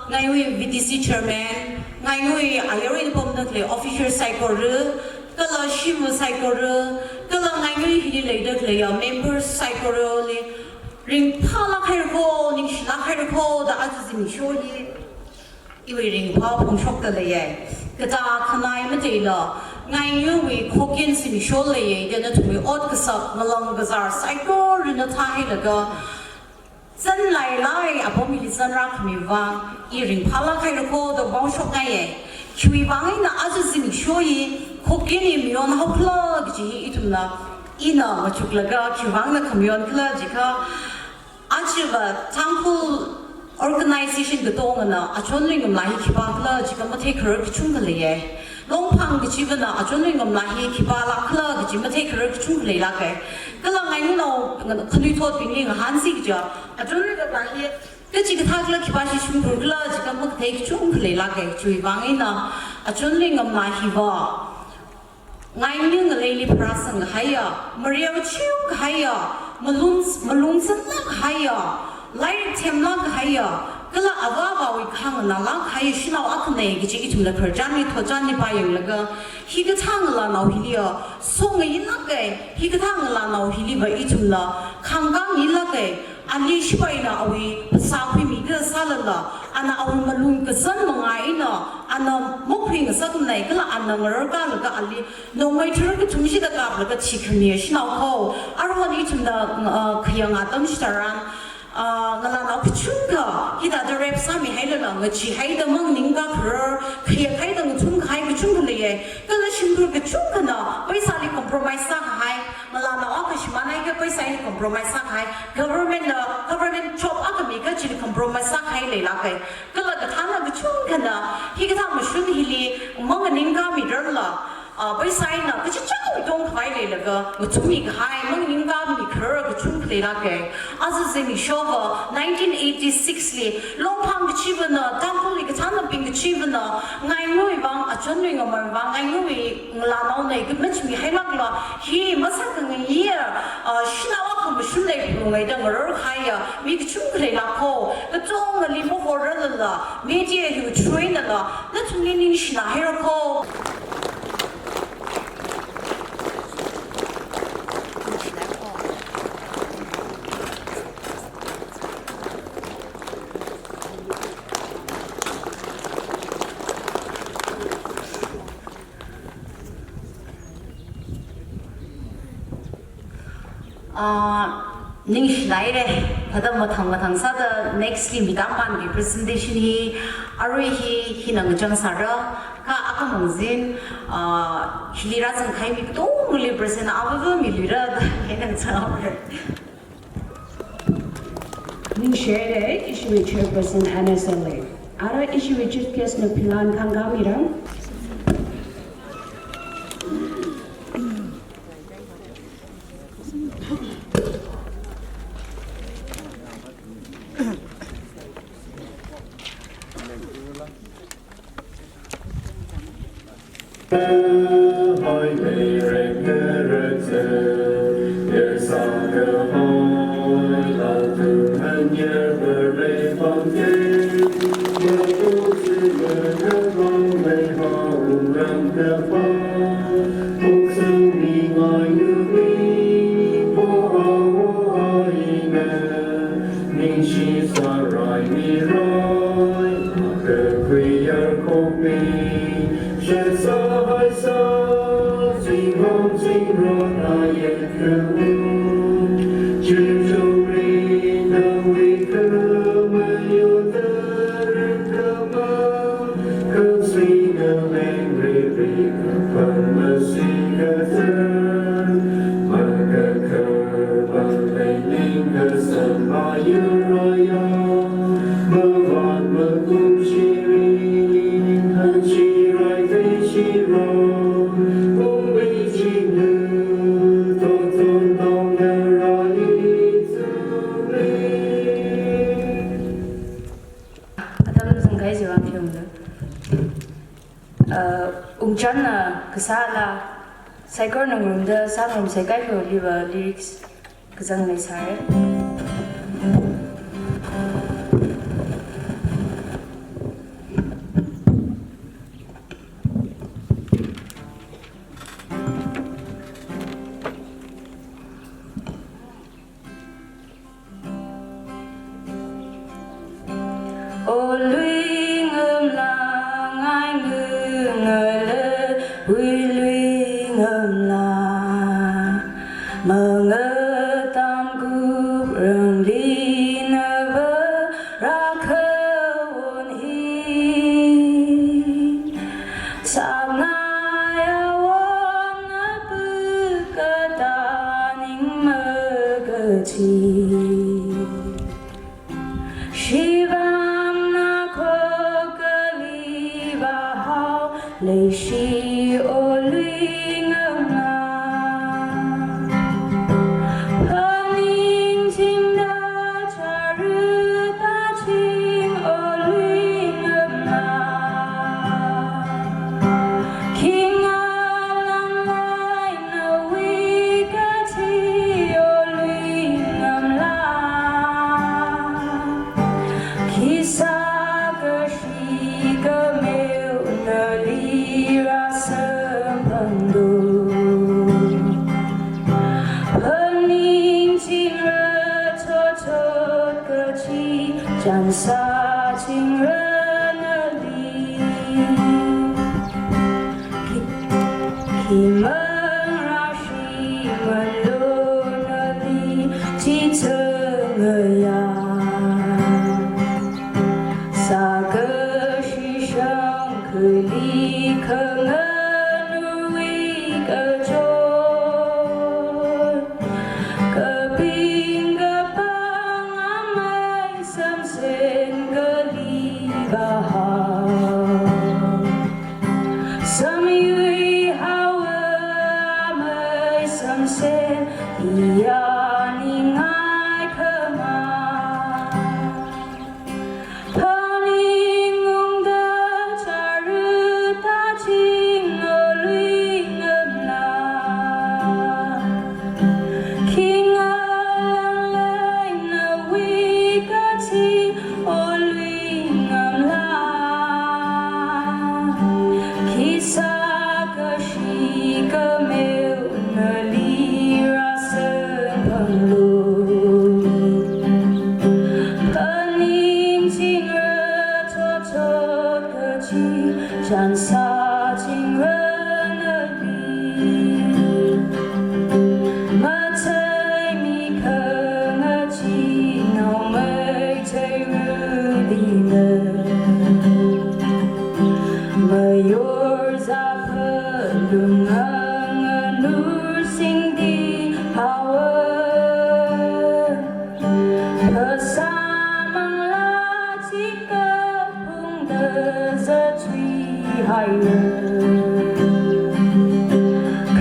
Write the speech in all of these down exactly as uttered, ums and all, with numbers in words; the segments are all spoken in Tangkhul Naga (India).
Ngaingui V D C chairman, ngaingui ayarwui pamda khalei officer saikora, kala shimva saikora, kala ngaingui hili leida khaleiya members saikorali ringphālāk haira kho, ningshilāk haira kho da aja zimiksho hi iwui ringphā phongshokda leiya. Katā khanai mateila, ngaingui Khokyan zimiksho leiya da nathumwui ot kasak, ngalang kazār saikorana thāhailaga, zanlailai apam hili zanrākhami vang, i ringphālāk haira kho da vāshokngaiya. Khiwui vang eina aja zimiksho hi Khokyan hi mayonhaokhala kaji hi ithumna, ina machuklaga khiwui vangna khamayonkhala jiakha, ajava Tangkhul organization katongana achonlui ngamla hi khipākhala jiakha matheikharar kachungkha leiya. Longphang kachivana achonlui ngamla hi khipālākkhala kaji matheikharar kachungkha leilāka. Kala ngainunao khanuithotbingli ngahānsi kaja, achonlui ngamla hi kachikathākhala, khipāshi shimkhurkhala jiakha makathei kachungkha leilāka. Chiwui vang eina achonlui ngamla hiva ngainui ngaleili pharāsang kahaiya, mareo chiu kahaiya, malung, malung sanglāk kahaiya, lairik themlāk kahaiya, kala avā avāwui khanganālāk kahaiya shanao akhana kaji ithumla khararchanli thotchanli pāyanglaga, hikathā ngalānao hiliya songayinlāka, hikathā ngalānao hiliva ithumla khangkāngayinlāka. Ali shipaina awui phasā khuimida sālala, ana awui malung kazang manga eina, ana makhuingasakmanei kala ana ngararkālaga ali nongmei tharuk kathum shida kaplaga thikhami shanao kho. Aruihon ithumna, uh, khayang atam chitharan, uh, ngalānao kachungkha hithāda rape sāmihailala, ngacheehaida manganingkā kharar, khayakhaida ngathumkahai kachungkha leiya. Kala shimkhur kachungkhana paisāli compromise sākahai, ngalānao akha shimānhaiakha paisāli compromise sākahai, government na, government job akha mikahai chili compromise sākahai leilāka. Kala kathāna kachungkhana hikathā mashun hili manganingkāmirarla, ah, paisā eina kachichāwui tongkhavai leilaga ngathummi kahai, manganingkāmi kharar kachungkha leilāka. Aja zimikshova nineteen eighty-six li Longphang kachivana, Tangkhulli kathānabing kachivana, ngainui vang, achonlui ngamei vang, ngainui ngalānaona khamachimihailākla, hi masākhangayi, ah, shanao akha mashun leiphalunga da ngararkahaiya mi kachungkha leilāk kho. Katongali mahorarlala, media hiwui through einala nathumli ningshināhaira kho. Ah, ningshilākhaira. Kha mathang mathang sāda next li mi tampanki presentation hi, arui hi, hina ngachang sāra, kha akhamang zin, ah, hili rāzangkahai mi katongli present avāvāmiluira da hina ngachang haora. Ningshihaira, ishiwui chairperson N S L A. Ara ishiwui chief guest na philan khangkāmira. Ningshi sārai mirai, kakhui yarkhomi, shetsā haisā, zingram zingra ayat khawu, chirchuri nawui khamayo tarkhamang, kasui ngaleng riri, kaphan masi kathar, makakhar, Leilingka sanmayuraya, mavat makum shiri, hanchirai vei shira, ungvei chinu, toton tongda rai tsumi. Atam zangkahai chiwui vang pheomlu. Uh, ungchānna kasāla, saikorana ngarumda sāngarumsai kaikhaliva lyrics kazang leisāra. O lui ngamla, ngaingangalatwui lui ngamla, mangatam kuprangli nava rākhaon hi. Saknai awon napu kata ning makachi. Shibam na khokali vāhao leishi o lui ngamla. Phaningchingda charut taching o lui ngamla. Khingalang lai nawui kachi o lui ngamla. Khisā kashi kameo nali rāsamphanglu. Phaningchingra chochot kachi, chānsāchingra nali. Khi, khimang rāshimānlu nali chithang ngayā. Sākashi shangkhali khanganui kachot. Kaping kapang amei samsen kali vāhao. Samyui haowa amei samsen, iya ningai khamā. Phaningungda charut taching o lui ngamla. Khingalang lai nawui kachi o lui ngamla. Khisā kashi kameo nali rāsamphanglu. Phaningchingra chochot kachi, chānsāchingra nali. Mathei mi khangachee naomeitei rudina. Mayor zāphalung nganganur singdi haowa. Phasā manglā chikatphungda zathui haira.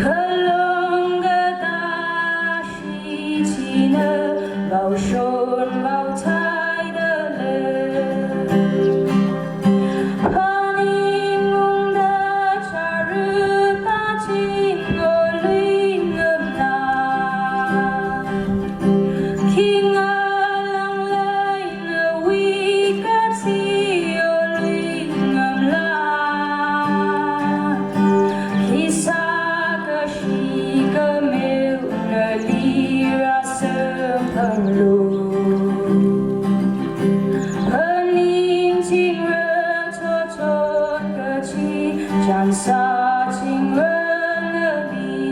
Khalong kata shichina vaoshon vaothai dalei. Phaningungda charut taching o lui ngamla. Khingalang lai nawui kachi o lui ngamla. Khisā kashi kameo nali rāsamphanglu. Phaningchingra chochot kachi, chānsāchingra nali.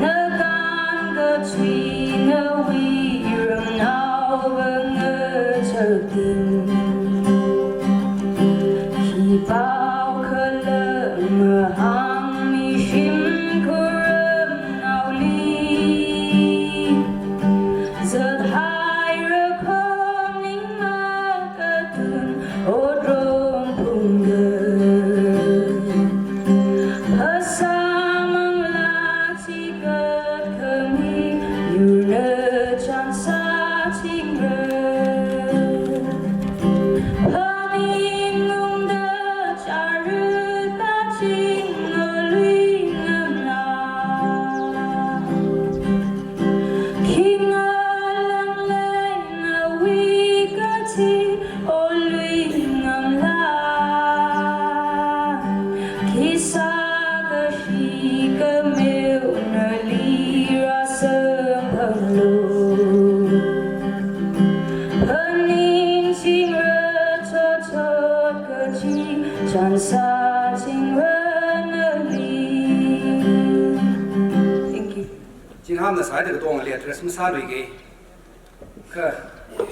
Nakān kathui nawui ramnao vāngachak ting. Khipākhala mahāngmi shimkhur ramnaoli. Zathaira khomning makatun otrom phungda. Phasā manglā chikat khami yurna chānsāchingra. Phaningungda charut taching o lui ngamla. Khingalang lai nawui kachi o lui ngamla. Khisā kashi kameo nali rāsamphanglu. Phaning Thank you. Chingham na sai da katong ali address masāluike. Kha,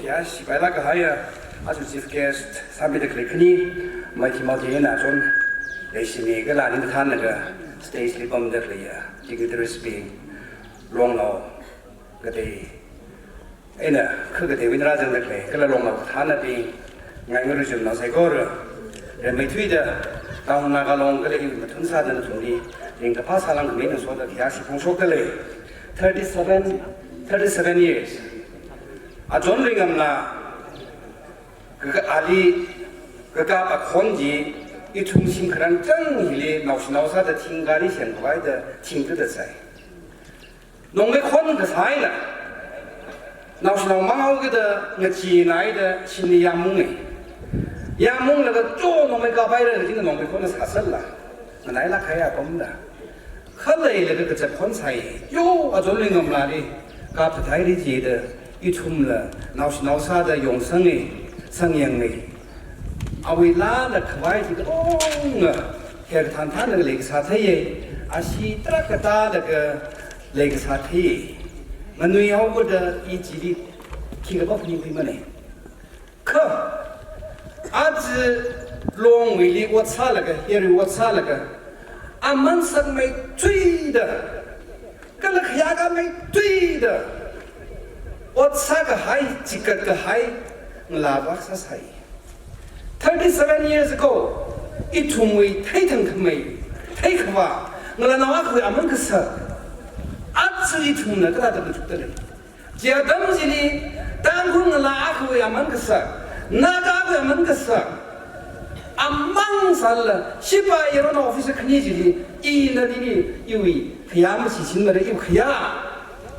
ya, sipai la kahaiya, aja chief guest, sāmida khalei khani, mai thima thina chon, leishimi kala ning thanlaga, stage li pamda khaleiya, dignitaries bing, longnao, katei, eina, kha kateiwui eina rāzangda khalei, kala longnao kathānabing, ngainguru chumnao saikora, rimeithuida, Tangkhul Naga Long kala iwui mathun sāda nathumli, ringkaphā sālāngkhamei eina soda khayāshi phongshokda lei. Thirty-seven, thirty-seven years. Achon Ringam la, kaka ali, kakap akhon chi, ithum shim kharang chang hili, naoshinao sāda thingkali shen khavai da, thingthuda sai. Nongmei khon kasā eina, naoshinao mang haokida ngachee eina da shimli yāmunge. Yāmunglaga cho nongmei kapaira kajina nongmei khon sāsāla. Nganailāk kahai apamda. Khaleilaga kazat khon sai. Yo, achon Ringam lali. Kapthathaira jida. Ithumla. Naoshinao sāda yongsange. Sangyange. Awui laala khavai chi katonga. Her thanthana leikasā theiye. Ashi tarākha tālaga leikasā thei. Nganui haoda i chili khikha pap nikhui mane. Kha, aja Longwuili ot sālaga, heri ot sālaga, aman sakmeithuida, kala khayākameithuida, ot sākahai, chikat kahai, ngalāva sāsai. Thirty-seven years ago, ithumwui theithangkhamei, theikhavā, ngalānao akhawui aman kasak, aja ithumna kathāda machukda lei. Chi atam chili, Tangkhul ngalā akhawui aman kasak, Naga akhawui aman kasak, amang sālala, sipai yaron officer khani chili, ina nini, iwui khayā mashichinmara, iwui khayā,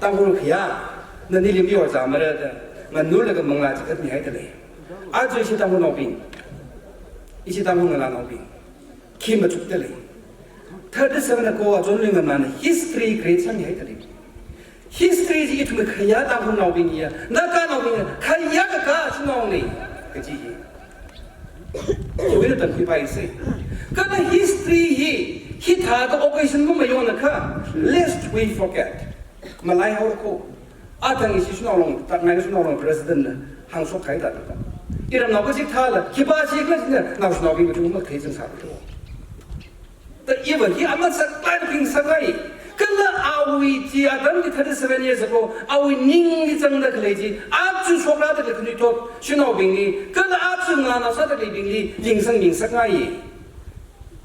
Tangkhul khayā, nanili mior zāmara da, nganurlaga manglā chikatmihaida lei. Aja ishi Tangkhulnaobing, ishi Tangkhul ngalānaobing, khi machukda lei. Thirty-seven ago achon Ringam lana history create sāmihaida lei. History chi ithumwui khayā Tangkhulnaobingwui ya, Naganaobingwui ya, khayā kakā shanaone, kaji hi. Chiwuina tamkhuipaisei. Kha history hi, hithāda occasion mamayonakha, lest we forget. Malaihaora ko. Athang ishi Shanao Long, Tangkhul Shanao Long president na hāngshok kahai thāda. Iramnao kachikathāla, khipā chikhala china, naoshinaobing kathum makhei chang sālu. Da iva hi aman saklāk khuisakai. Kala awui chi atam chi thirty-seven years ago, awui ningli zangda khalei chi, aja shokrāda khalei khanuithot, shanaobingli, kala aja ngalānao sāda khaleibingli, lingsang mingsakngai.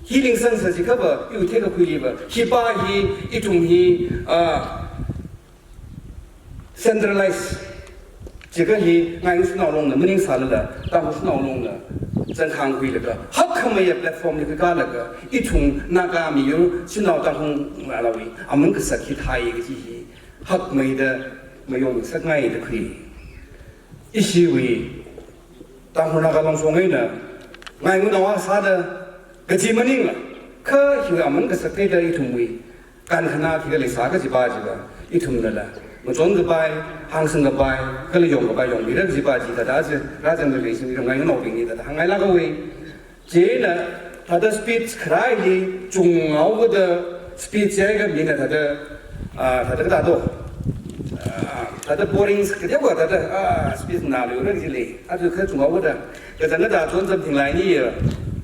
Hi lingsang sā chiakhava, iwui theikakhuiliva, khipā hi, ithum hi, ah, centralize chiakha hi Ngaing Shanao Longna maningsālala, Tangkhul Shanao Longna zangkhāngkhuilaga, hakkhameiya platform li kakālaga, ithum Naga miyur shanao Tangkhul ngalāwui aman kasak hi thāi kaji hi, hakmeida mayongsakngaida khui. Ishiwui Tangkhul Naga Long shong eina, ngaingunao akha sāda, kaji maningla, kha hiwui aman kasak theida ithumwui, kankhanā thikha leisā kajipa chiva, ithumnala, ngachonkapai, hāngsangkapai, kala yongkapai, yongmira kajipa chi thāda chi, rāzangda leising ngaingunaobingli thāda hāngngailākhaowe. Chieina, thāda speech kharā hili, chunghaokada speech yākha mina thāda, ah, thāda kathāda, ah, thāda boring kateokha thāda, ah, speech ngalui rak jile, aja kha chunghaokada, kazang kathā chon zam thinglai ni, ah,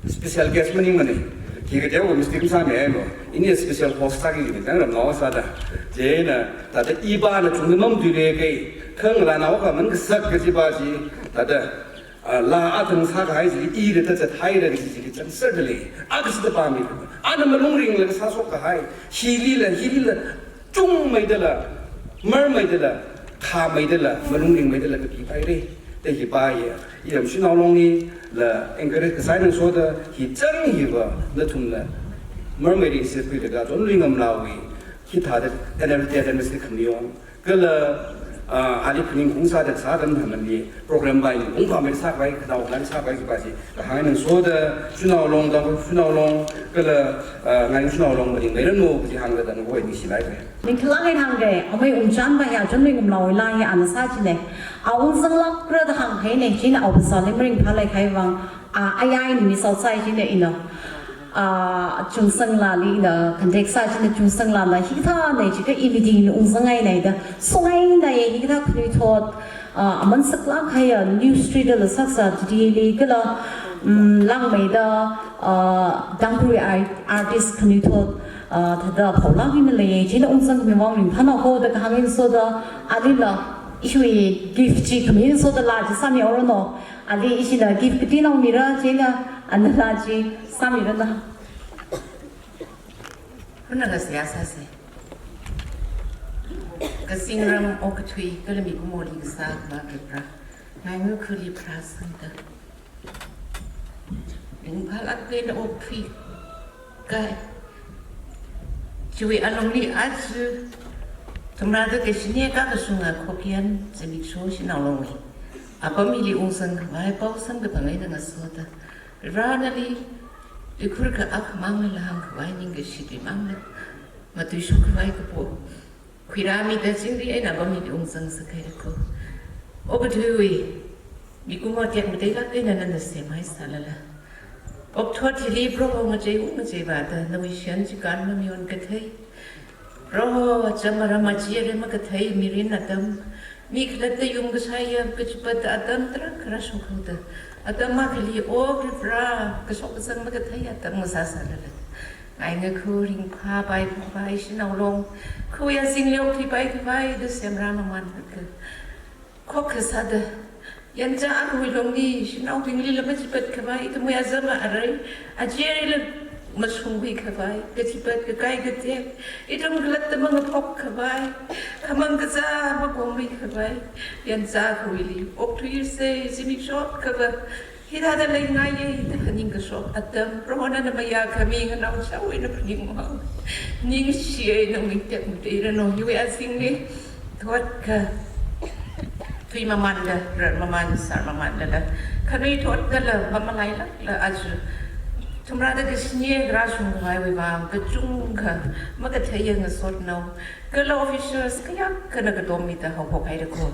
special guest maningmane, khi kateokha mistake masāmihailo, ini special host sāki jine, tang ramnao sāda, chieina, thāda ipana chungna mamthuile kai, kha ngalānao akha aman kasak kajipa chi, thāda, ah, laa athang sākahai chili, ila thāda zathaira kaji chili chānserda lei. Akha sāda pāmi. Ana malung ringlaga sāshok kahai. Hilila, hilila, chungmeidala, marmeidala, thāmeidala, malung ringmeidala kapipaire. Da hipa ya, iram Shanao Longli, la encourage kasā eina soda, hi chang hiva, nathumla, marmei ringsit khuilaga, chon Ringam Longwui, hithāda, N L T N M S li khamayon. Kala Ah, ali phaning kung sāda sāda mamanli program bai kung pamai sākhavai, khanao khavai sākhavai kaji chi kahāng eina ngasoda Shanao Long, Tangkhul Shanao Long, kala, ah, Ngainga Shanao Long maningmeiranu kaji hāngda tangkhawui ningshilāka. Ningkhalang eina hāngga, amei Ungchanva hi achon ringumlao ila hi ana sā chine. A ungzanglākra da hānghaine, china awui phasāli maringphālei kahai vang, a, ayai ni mi sāsai chine ina. A, Chungsanglali ina contact sā china Chungsanglana hithāne chikha i meeting ungzangngaine da. Sungaine ye hithā khanuithot, a, aman saklāk kahaiya news reader la sāsā Delhi li kala, mm, Langmeida, a, Tangkhul art-, artist khanuithot, a, thāda phaolāk eina leiye, china ungzangmi vang ringphānao kho da kahāng eina ngasoda, alila, ishiwui gift chi khami ngasoda la chi sāmihaoranu. Ali ishina gift katinao mira, china, anala chi sāmiranu. Huna kasā sāse. Kazingram okathui kala mikumoli kasā khavā Varivara, Ngainga khuli pharāsangda, ringphālāk eina okthui kahai chiwui alungli aja thumrāda kashine kakashunga Khokyan zimiksho Shanao Longwui apam hili ungzang khavai pao samkaphang eina ngasoda, Varivara nali tuikhur akhamang lāhāng khavai ningkashi tuimangna matuishok khavai kapo khuirāmida chingri eina apam hili ungzang sākahai kho. Okathuiwui mikumo tekmateilāk eina nana semhai sālala, okathui hili Proho ngachei ung ngachei vāda nawui shiyan chikān mamayon kathei, Proho acham aram achee arei makathei mirin atam, mi khalatta yumkashaiya kachipat atam tarākha rāshok haoda, atam akhali o Varivara kashok kazang makathei atam ngasāsālala, Ngainga kho ringphāpai khavai, Shanao Long khowui azingli okthuipai khavai da semrā mamanlaga, khokkha sāda, yancha akhawui longli shanaobingli la machipat khavai, ithumwui azam arei, achee areila mashungkhui khavai, kachipat kakai katek, ithum khalatta mangaphok khavai, khamang kazā makhongmei khavai, yancha akhawuili okthuise, zimiksho khavā hithāda leingaiye da phaningkashok atam, Proho nana mayākhami nganaochao eina phaningunghaowa. Ningshiye, nawui tekmateiranu, hiwui azingli thot kha tui mamanda, rar maman, sār mamanda la, khanuithot kala mamalailākla aja thumrāda kashine rāshung khavaiwui vang kachungkha makatheiya ngasotnao, kala officials kayākhana katom mida haophok haira kho.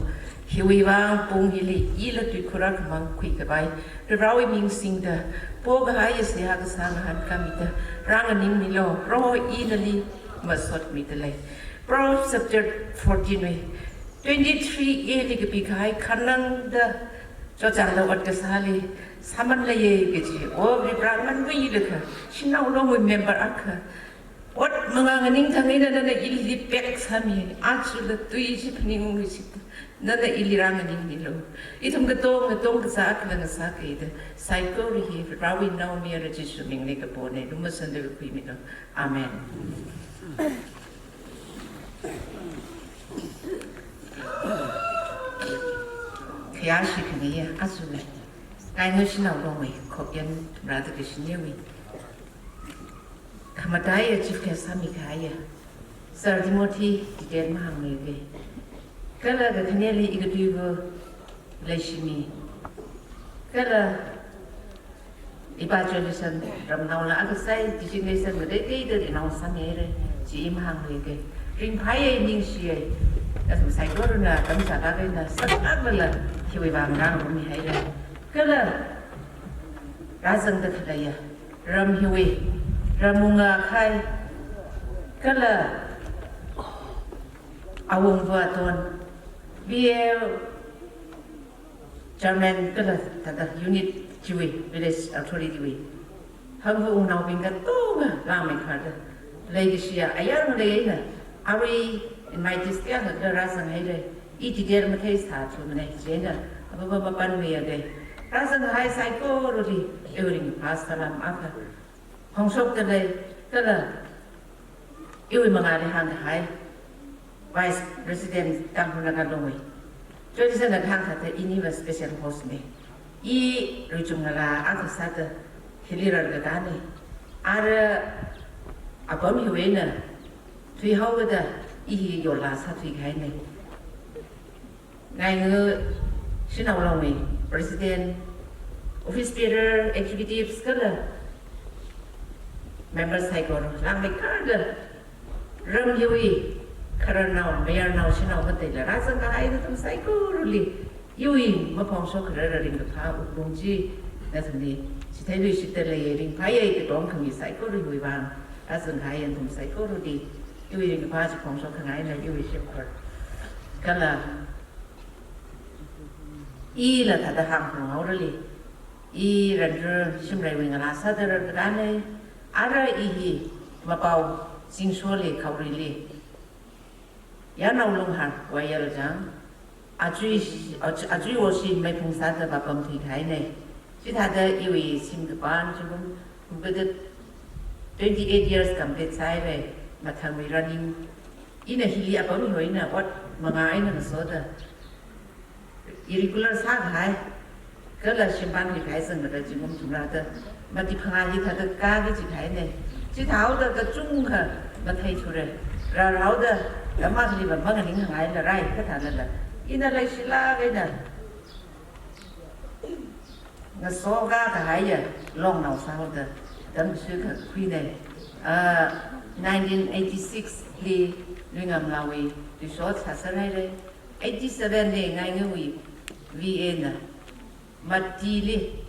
Hiwui vang pung hili ila tuikhur akhamang khui khavai, Varivara ming singda, pokahaiya seihā kasā ngahānkāmida rānganingmilu, Proho ina nali masotmida lei. Proverbs chapter fourteen wui twenty-three A li kapi kahai khanangda chotchāngda ot kasāli sāman leiye kaji, o Varivara nganui ilakha, Shanao Longwui member akha ot manga nganingthang eina nana ili pek sāmi, achula tui chi phaningung chi, nana ili rānganingmilu. Ithum katonga katong kazā akhala ngasākida, saikora hi Varewui naomayara Jishu mingli kapone, lumasonda khuimilu. Amen. Khayāshi khangaiya, achula Ngainga Shanao Longwui, Khokyan thumrāda kashinewui khamataiya chief guest sāmi kahaiya Sir Timothy Titen mahāngmiga, kala kakhaneli ikathuiva Leishimi, kala ipa Joelson ramnaola akha sai, teaching lesson ngateiteida inao sāmihaira, chi i mahāngmiga. Ringphāya, ningshiya. Athum saikorana tamchālāk eina saklāklala hiwui vang rāngarummihaira. Kala rāzangda khaleiya ram hiwui, ram unga khai, kala awungva aton, B L chairman kala thāda unit chiwui, village authority wui, hangva wungnaobing katonga langmeikharda, leikashiya ayar ngalei eina, arui invitees kayākha rāzanghaira. I detail matheisāthumana, chieina apapa mapanmiya de. Rāzanghai saikorali iwui ringphā salam akha phongshokda lei, kala iwui mangāli hāngkahai Vice President Tangkhul Naga Longwui, Joelson na kahāng thāda iniva special host ne. I ruichumngalā akha sāda hili rarkatane. Ara apam hiwui eina thuihaokida i hi yola sāthuikahaine. Ngainga Shanao Longwui President, Office Bearer, Executives kala members saikora, langmeikarda ram hiwui khararnao, mayarnao, shanao ngateila rāzang kahai nathum saikorali iwui maphongshok kharara ringkaphā wuklung chi nathumli chitheilui shitda leiya, ringphāya katonga khami saikora hiwui vang rāzang kahai nathum saikorali iwui ringkaphā chi phongshok khangaina iwui shimkhur. Kala ila thāda hāngkhangaorali, i Randru Shimreiwui ngalā sāda rarkadane, ara i hi Mapao Zingsholi Khaorili Yarnao Lunghar wayal chang, achui, achui woshi meiphung sāda vāpamthui kahaine. Chithāda iwui shim kapam chibum, kumkada twenty-eight years complete sāhaire, mathangwui running. Ina hili apam hiwui eina ot mangā eina ngasoda irregular sākahai, kala shimpam hi kahai sangkada chingum thumrada mati phangā hithāda kāki chi kahaine. Chithāhaoda kachungkha matheithura. Rārhaoda dam akhaliva manganing hangaila rai kathālala, ina leishilāk eina ngasoka kahaiya longnao sāhaoda dam shikha khuine. Ah, nineteen eighty-six li Luingamlawui tuishot sāserhaire. Eighty-seven li Ngaingawui V A na matili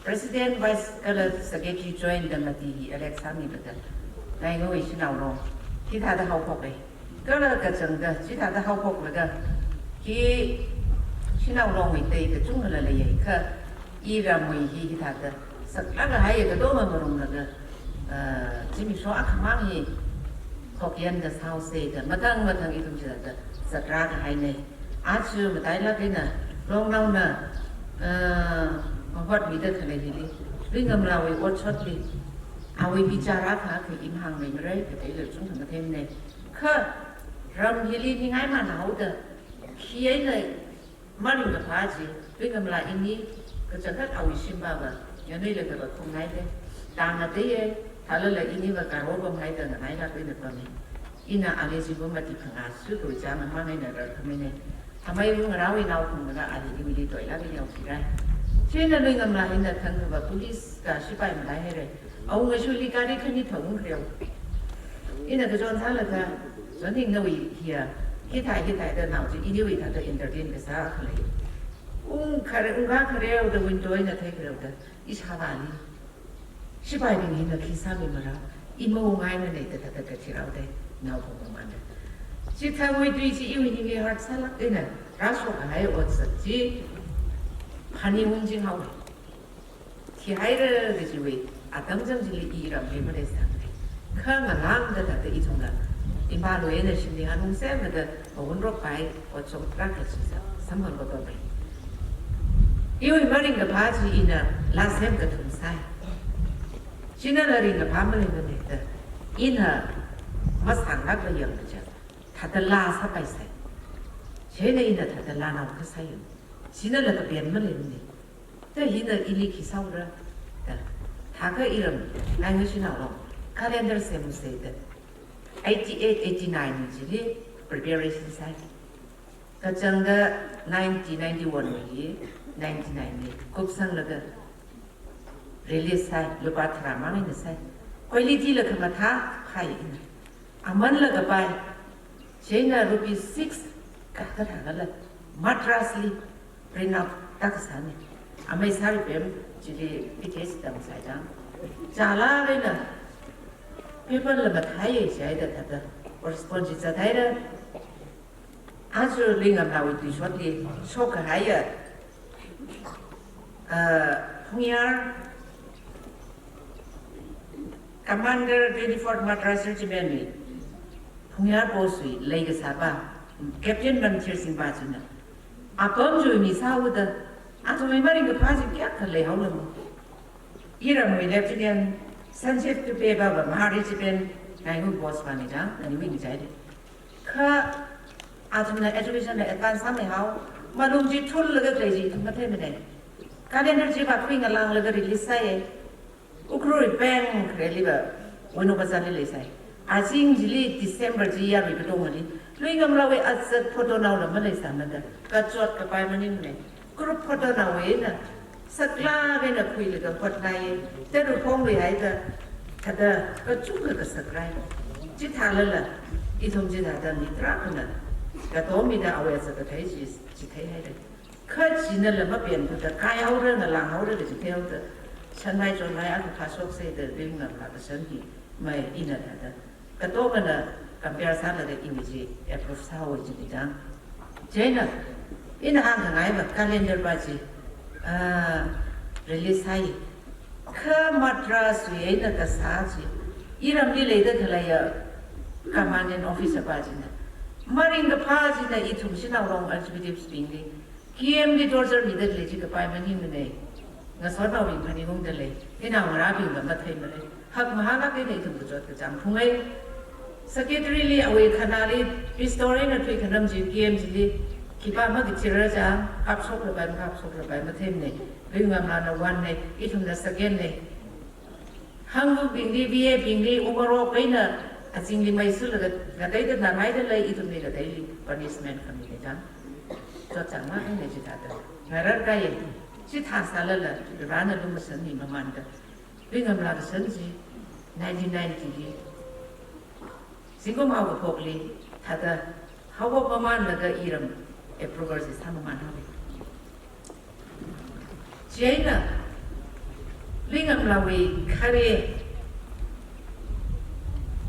President, Vice kala Secretary join da mati hi elect sāmida Ngaingawui Shanao Long hithāda haophoke. Kala kachangda chithāda haophoklaga hi Shanao Longwui tei kachungkhala leiya kha, iramwui hi hithāda saklāk kahai katonga ngarumlaga, ah, zimiksho akhamang hi khokyanda sāhaose da mathang mathang ithum chithāda zatrā kahaine. Aja matailāk eina longnaona, ah, mahotmida khalei hili Luingamlawui otshotli awui bichar akha akha i mahāngmeimara kateila chungkha matheimane. Kha ram hili ningai manhaoda khi eina maringkaphā chi Luingamla ini kachangkhat awui shimpava yanuilaga vākhungngaide. Tang ngateiye, thālala iniva karo pamhaida nganailāk eina pame. Ina ali chibum mati phangā sui kawui chang amang eina rarkhamine. Thamei ungrāwui naophunglaga ali iwuili toilāk eina yaothira. Chieina Luingamla hina thangkhava police ka shipai malaihaire. Awungashuli gari khani thaung khareo. Ina kachon sālaga, Chonhing nawui hiya, hithai hithai da nao chi iniwui thāda entertain kasā khalei. Ungkhare, ungkā khareoda window eina theikhareoda, ishāvāli shipaibing hina khi sāmimarao, i maungainane da thāda kathiraode, naophung mamanda. Chithangwui tui chi iwui ningli hurt sālāk eina rāshok kahai otsak chi phaningungchinghaowe. Thihaira kajiwui atam chang chili i ramli maleisāmane. Kha ngalāngda thāda ithumla Imphalwui eina shimli hanungsemda mawunrok kahai otshot rākasā samphang papamei. Iwui maringkaphā chi ina laa semkathum sāi. Chinala ringkaphā maleimane da ina masānglākla yangda chang thāda laa sāpaisai. Chieina ina thāda laanao kasā yang. Chinala kapen maleimane. Da hina ili khi sāura da. Thākha iram Ngainga Shanao Long calendar semuse da eighty-eight eighty-nine chili preparation sāi. Kachangda ninety ninety-one wui hi, ninety-nine li kupsanglaga release sāi, lupā tharā mang eina sāi. Quality la khamathā phāi ina. Amanla kapai, chieina rupees six kathāda kala Madras li print out tākasāne. Amei Saripem chili P T S tamsai dang. Chālāk eina paper la mathāi chihaida thāda correspond chi zathaira. Aja Luingamlawui tuishotli shokkahaiya, ah, Phungyar Commander twenty-fourth Madras Regiment wui Phungyar post wui leikasāpa Captain Manthirsinghpa china apam chiwui mi sāhaoda, athumwui maringkaphā chi kayākha leihaolamo. Iramwui Lieutenant Sanjeev Dubeypava Maharishi pen Ngainga post pamida, naniwui michaili. Kha athumna education la advance sāmeihao, malung chi thullaga khalei chi ithum matheimane. Calendar chi vākhui ngalānglaga release sāi. Ukhrul bank khareliva Wenu Bazarli leisai. Azing chili December chi yarui katongali Luingamlawui azat photo naola maleisāmada, kachot kapai maningne. Group photo naowui eina, saklāk eina khuilaga hotnai, teru phong luihaida, thāda kachungkha kasakrai. Chithālala, ithum chithāda mi tarākhana, katomida awui azat kathei chi, chitheihaira. Kha chinala mapen thuda, kaihaora, ngalānghaora kaji theihaoda, shanmai chonmai akha phāshoksa da, Luingamla kashan hi, mai ina thāda. Katongana compare sālaga iwui chi approve sāhaowa chi ni chang. Chieina, ina hāngkhangaiva calendar pa chi, ah, release sāi. Kha Madras wui eina kasā chi, iramli leida khaleiya commanding officer pa china, maringkaphā china ithum Shanao Long executives bingli, K M li torture mida khalei chi kapai maningmana. Ngasotnaobing phaningungda lei. Inao ngarābingva matheimara. Hakmahālāk eina ithum kachot kachāng phungai. Secretary li awui khanāli pistol eina thuikhanam chi K M chili khipā makathira chang, kapshoklapai, makapshoklapai matheimana. Luingamlana one na, ithumna second na. Hangvubingli, V A bingli, umarok eina, azingli mei sulaga, ngateida nāngaida lei, ithumli ngateili punishment khamina chang. Chotchāng mā eina chithāda ngararkahai, chithā sālala, Varena lumashanmi mamānda. Luingamla kashan chi, nineteen ninety li, zingkum haokaphokli, thāda, haophok mamānlaga iram approval chi sāmamānhaowa. Chieina, Luingamlawui khare,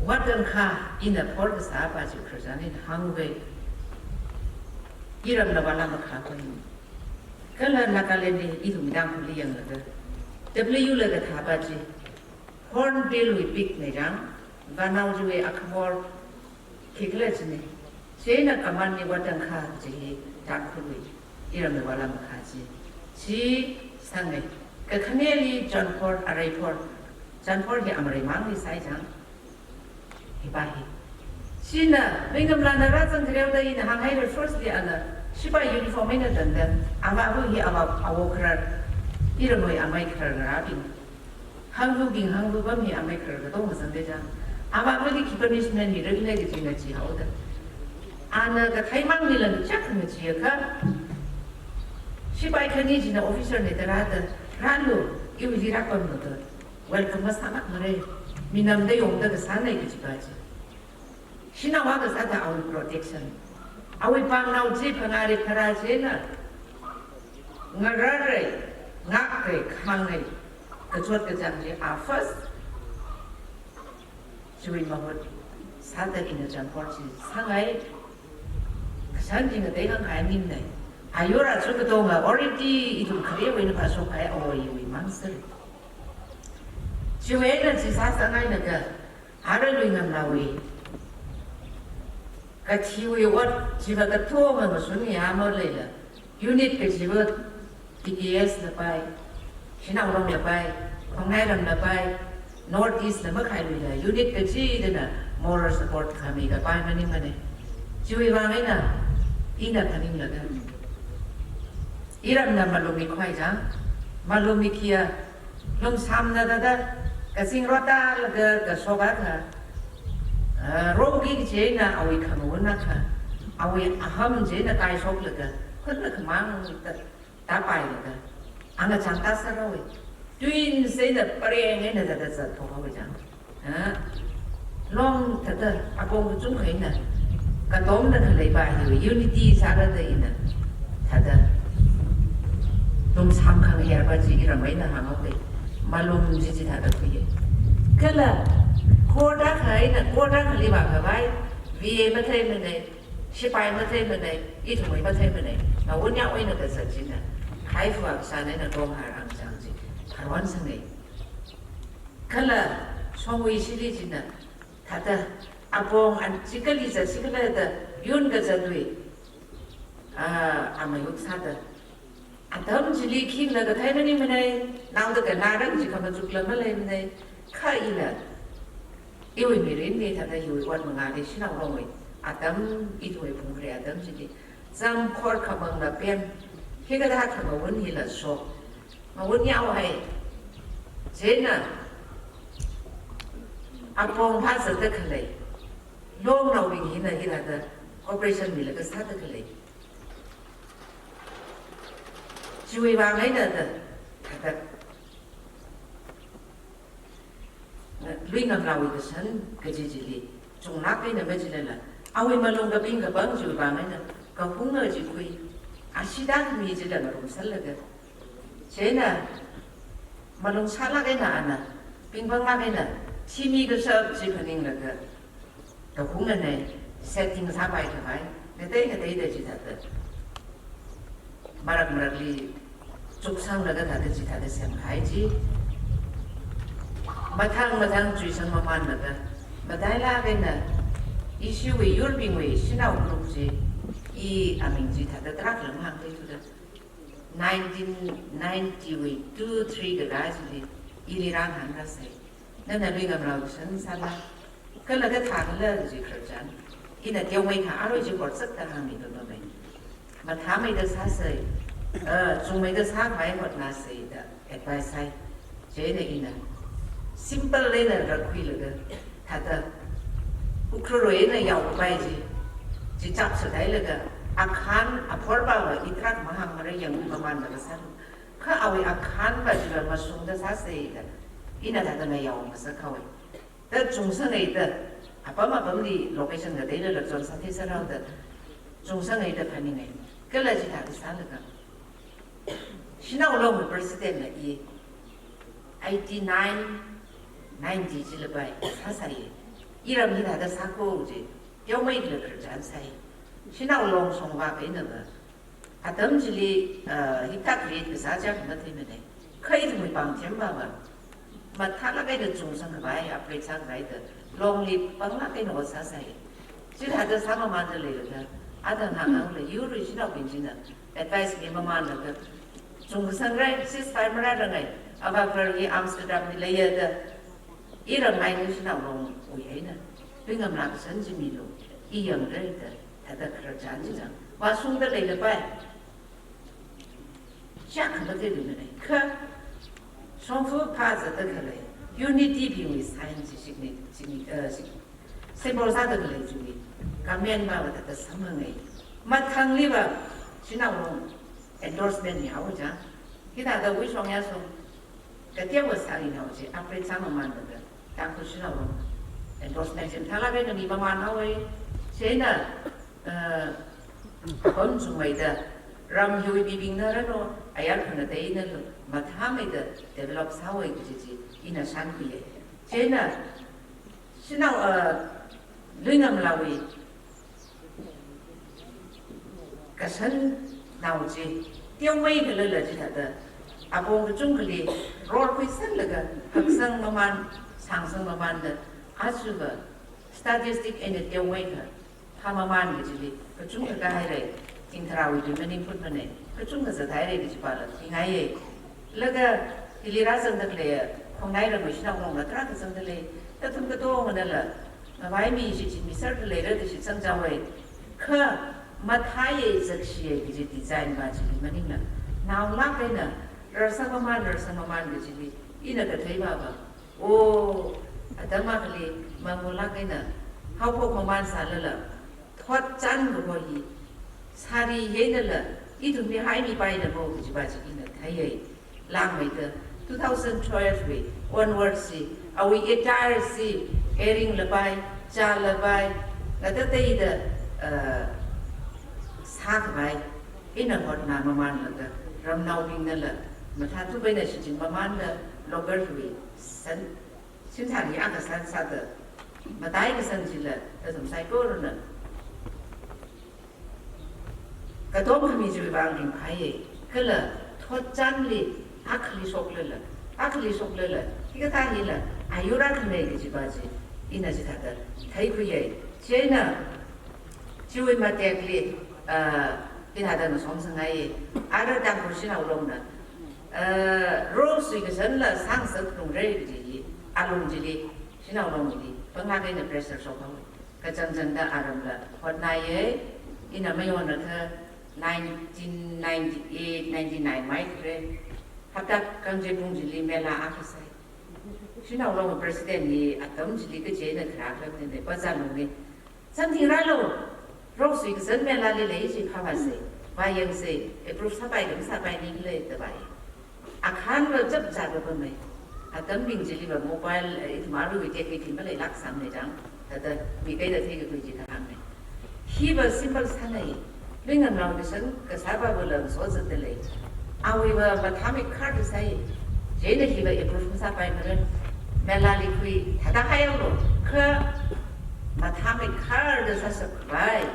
Wat Tangkhar ina phor kasā pa chi khararchan eina hānghaowa. Iramna vāla makhākhui. Kala Nagaland li ithum Tangkhulli yanglaga, W la kathā pa chi, Hornbill wui peak na chang, vānao chiwui akhamor, khikhala china. Chieina command li Wat Tangkhar chi hi Tangkhulwui, iramna vāla makhā chi. Chi sāngai. Kakhaneli Chonphor, Areiphor. Chonphor hi Amareimangli sāi chang. Hipa hi. China, Luingamlana rāzang khareo da ina hānghaira first li ana, shipai uniform eina tangda, avāva hi avā, avo kharar, iramwui amei kharar ngarābing. Hangvubing, hangvu pam hi amei kharar katong mazangda chang. Avāvali khi punishment mirakhala kaji ngacheehaoda. Ana kathei mangli lan chak ngacheeakha, shipai khani china officer na da rāda, rālu, iwuili rāpamlu da. Welcome masālākmara. Minamda yongda kasāna kaji pa chi. Shanao akha sāda awui protection. Awui pangnao chi phangā rik pharā china. Ngararrai, ngakrai, khangai. Kachot kachāng chi a first. Chiwui mahut sāda ina Chonphor chi sāngai. Kashan chi ngatei khangai ningnai. Ayur aja katonga already ithum kharewui eina phāshokhai awui iwui mang sāra. Chiwui eina chi sāsāngaina ka, ara Luingamlawui kathiwui ot chiva katonga mashun ya maleila, unit kachiva T K S la pai, Shanao Long la pai, Khongnairam la pai, North East la makhailuila, unit kachidana moral support khami kapai maningmana. Chiwui vang eina, ina phaninglaga, iramna malum mikhui chang, malum mikhuiya, lumshamna thāda, kazing rotalaga kashokakha, ah, rongki china awui khamawun akha, awui aham china kaishoklaga, khutna khamang ta, tapailaga, angachang tāsāraowa. Twins eina pareng eina thāda zatthokhaowa chang. Ha? Long thāda apong kachungkha eina, katomna khaleipa hiwui unity sāra da ina, thāda lumsham khangaherpa chi iram eina hānghaowa. Malum chi chithāda khuiya. Kala court akha eina, court akhali vākhavai, V A matheimana, shipai matheimana, ithumwui matheimana, nawunya eina kazat china, khaifu akha sāna eina kong harang chang chi, pharwan sāngai. Kala shongwui shili china, thāda, apong an chikali zat chikala da, yun kazatwui, ah, amayuk sāda. Atam chili khingla kathei maningmanei, naoda kanarang chi khamachukla maleimanei, kha ila, iwui mirinli thāda iwui ot mangāli Shanao Longwui atam, ithumwui phungre atam chili, zam khor khamangla pem, hikathā khamawun hila shok, mawun yaohai. Chieina, apong phāzatda khalei, longnaobing hina hithāda, cooperation milaga sāda khalei. Chiwui vang eina da, thāda, Luingamlaowui kashan kaji chili, chunglāk eina machilala, awui malung kaping kapang chiwui vang eina, kahunga chi khui, ashida khami chila ngarumsālaga. Chieina, malung sālāk eina ana, pingpanglāk eina, shimi kashap chi phaninglaga, kahunga nei, setting sāpai khavai, ngatei ngateida chithāda. Marak marakli, chuksanglaga thāda chithāda semkahai chi. Mathang mathang chuisang mamanlaga, matailāk eina, ishiwui yurbingwui shanao group chi, i aming chithāda tarākha mahāngtheithuda. Nineteen ninety wui two three kaka chili, ili rāngahānrasai. Nana Luingamlao kashan sāla, kala kathākhala kaji khararchan. Ina teomeikha arui chi hotsakta hāngmi tontomei. Mathāmeida sāsai, eh, chungmeida sākhavai hotnāsai da advice sai. Chieina ina simple eina rakhuilaga, thāda, Ukhrul eina yaokapai chi, chi chap sādailaga, akhan, aphorbava i tarākha mahāngmara, yangmi mamanlaga sālu. Kha awui akhanva chiva mashungda sāsai da, ina thāda ngayao ngasakhaowei. Da chungsangaida, apam apamli location ngateilala chon sātheisārao da, chungsangaida phaningai. Kala chithāda sālaga, Shanao Long president na i eighty-nine, ninety chila pai sāsai. Iram hithāda sākhui ji, teomeikhala khararchan sai. Shanao Long shongvak einava, atam chili, ah, hithāda create kasā chang matheimanei. Kha ithumwui pāngthemvava, mathālāk eina chungsangkhavai, upgrade sākhavai da, longli panglāk eina ot sāsai. Chithāda sāmamanda leilaga, athang hānghāngla, yurwui shanaobing china advice mimamanlaga, chungsangra, ceasefire marārangai, ava kar hi Amsterdam li leiya da, iram ngainu Shanao Longwui eina, Luingamlao kashan chi milu, i yangra da, thāda khararchan chi chang, vāshungda leilapai. Shakha matheiluimanei, kha shongfa phāzatda khalei, unity bingwui sign chi signi, signi, eh, sig-, symbol sāda khalei chiwui, comment vava thāda samphanga. Mathangliva, Shanao Long endorsement mihao chang. Hithādawui shong yāshong, kateowa sārinao chi, upgrade sāmamanda, Tangkhul Shanao Long endorsement chi mathālāk eina mimamanhaowa. Chieina, eh, apam chungmeida, ram hiwui mibingna rānu, ayar khana teinalu, mathāmeida develop sāhaowa kaji chi, ina shānkhuiya. Chieina, Shanao, eh, Luingamlaowui kashan nao chi, teomeikhalala chithāda, apong kachungkhali, role khuisanglaga, haksang maman, sāngsang mamanda, ajava, statistic eina teomeikha, phāmaman kajili, kachungkha kahairai, thingtharāwui tui maningphutmanei, kachungkha zathaira kaji pala, thingaiya. Laga, hili rāzangda khalei, khongnai ramwui Shanao Longla tarākha zangda lei, kathum katonganala, ngavai mi shichinmi sārda leira da shitsang chaowei. Kha, mathāya zakshiya kaji design va chili maningla, naolāk eina, rarsang maman, rarsang maman kajili, ina kathei vava. O, atam akhali, mangolāk eina, haophok maman sālala, thotchan kaho hi, sāri einala, ithumli haimipaina mo kajiva chi ina theiya. Langmeida, two thousand twelve wui onwards chi, awui attire chi, earring lapai, chālapai, ngatateida, eh, sākhavai, ina hotnā mamanlaga, ramnaobingnala, mathāthup eina shichin mamanda, local wui san, shimsān hi akha san sāda, matai kasang chila, athum saikorana katom khami chiwui vang ringphāya, kala thotchanli akhali shoklala, akhali shoklala, hikathā hila, ayur akhanei kajiva chi, ina chithāda theikhuiya. Chieina, chiwui matekli, ah, hithāda ngasomsangaiya, ara Tangkhul Shanao Longna, ah, role sui kashanla sāngasak phungra kaji hi, alung chili, Shanao Longli, panglāk eina pressure shokhaowa. Kachangchangda aramla hotnāya, ina mayonakha nineteen ninety-eight, ninety-nine mai khare, hapta Kangcheiphung chili mela akha sāi. Shanao Long president hi atam chili kaje eina kharā kharā tende, bazar lungli, samthingrālu, Rosui kazan melali lei chi phāvāsei, vāyangsei, approve sāpai da masāpai ning lei da vāi. Akhan va chap chap va pamei. Atambing chili va mobile, eh, ithum aruiwui tek ithum maleilāk sāmei chang. Thāda mi kaida theikakhui chi kahāngmei. Hi va simple sānei. Luinganao kashan kasāva va lang so zat da lei. Awui va mathāmeikhar da sāi. Chieina hi va approve masāpai mara. Melali khui thāda haiaolo. Kha mathāmeikhar da sāsakpai.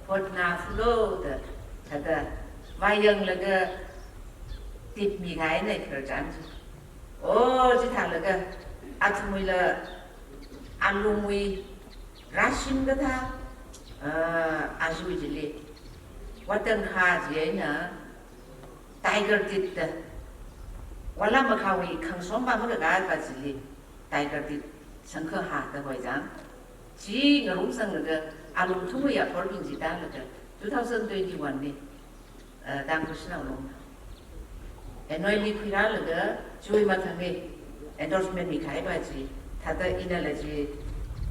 Hotna fulo da thāda vāyanglaga tip mikahainei khararchan chi. O, chithālaga athumwuila alungwui rāshim kathā, ah, aja chili. Watang kha chieina Tiger Tit da. Wala makhawui khangshomva makakā pa chili. Tiger Tit sangkha ha da hoi chang. Chi ngarumsanglaga alungthungwui yaphorbing chi tālaga two thousand twenty-one li, eh, Tangkhul Shanao Long N O M li khuirālaga chiwui mathangli endorsement mikahai pa chi thāda inala chi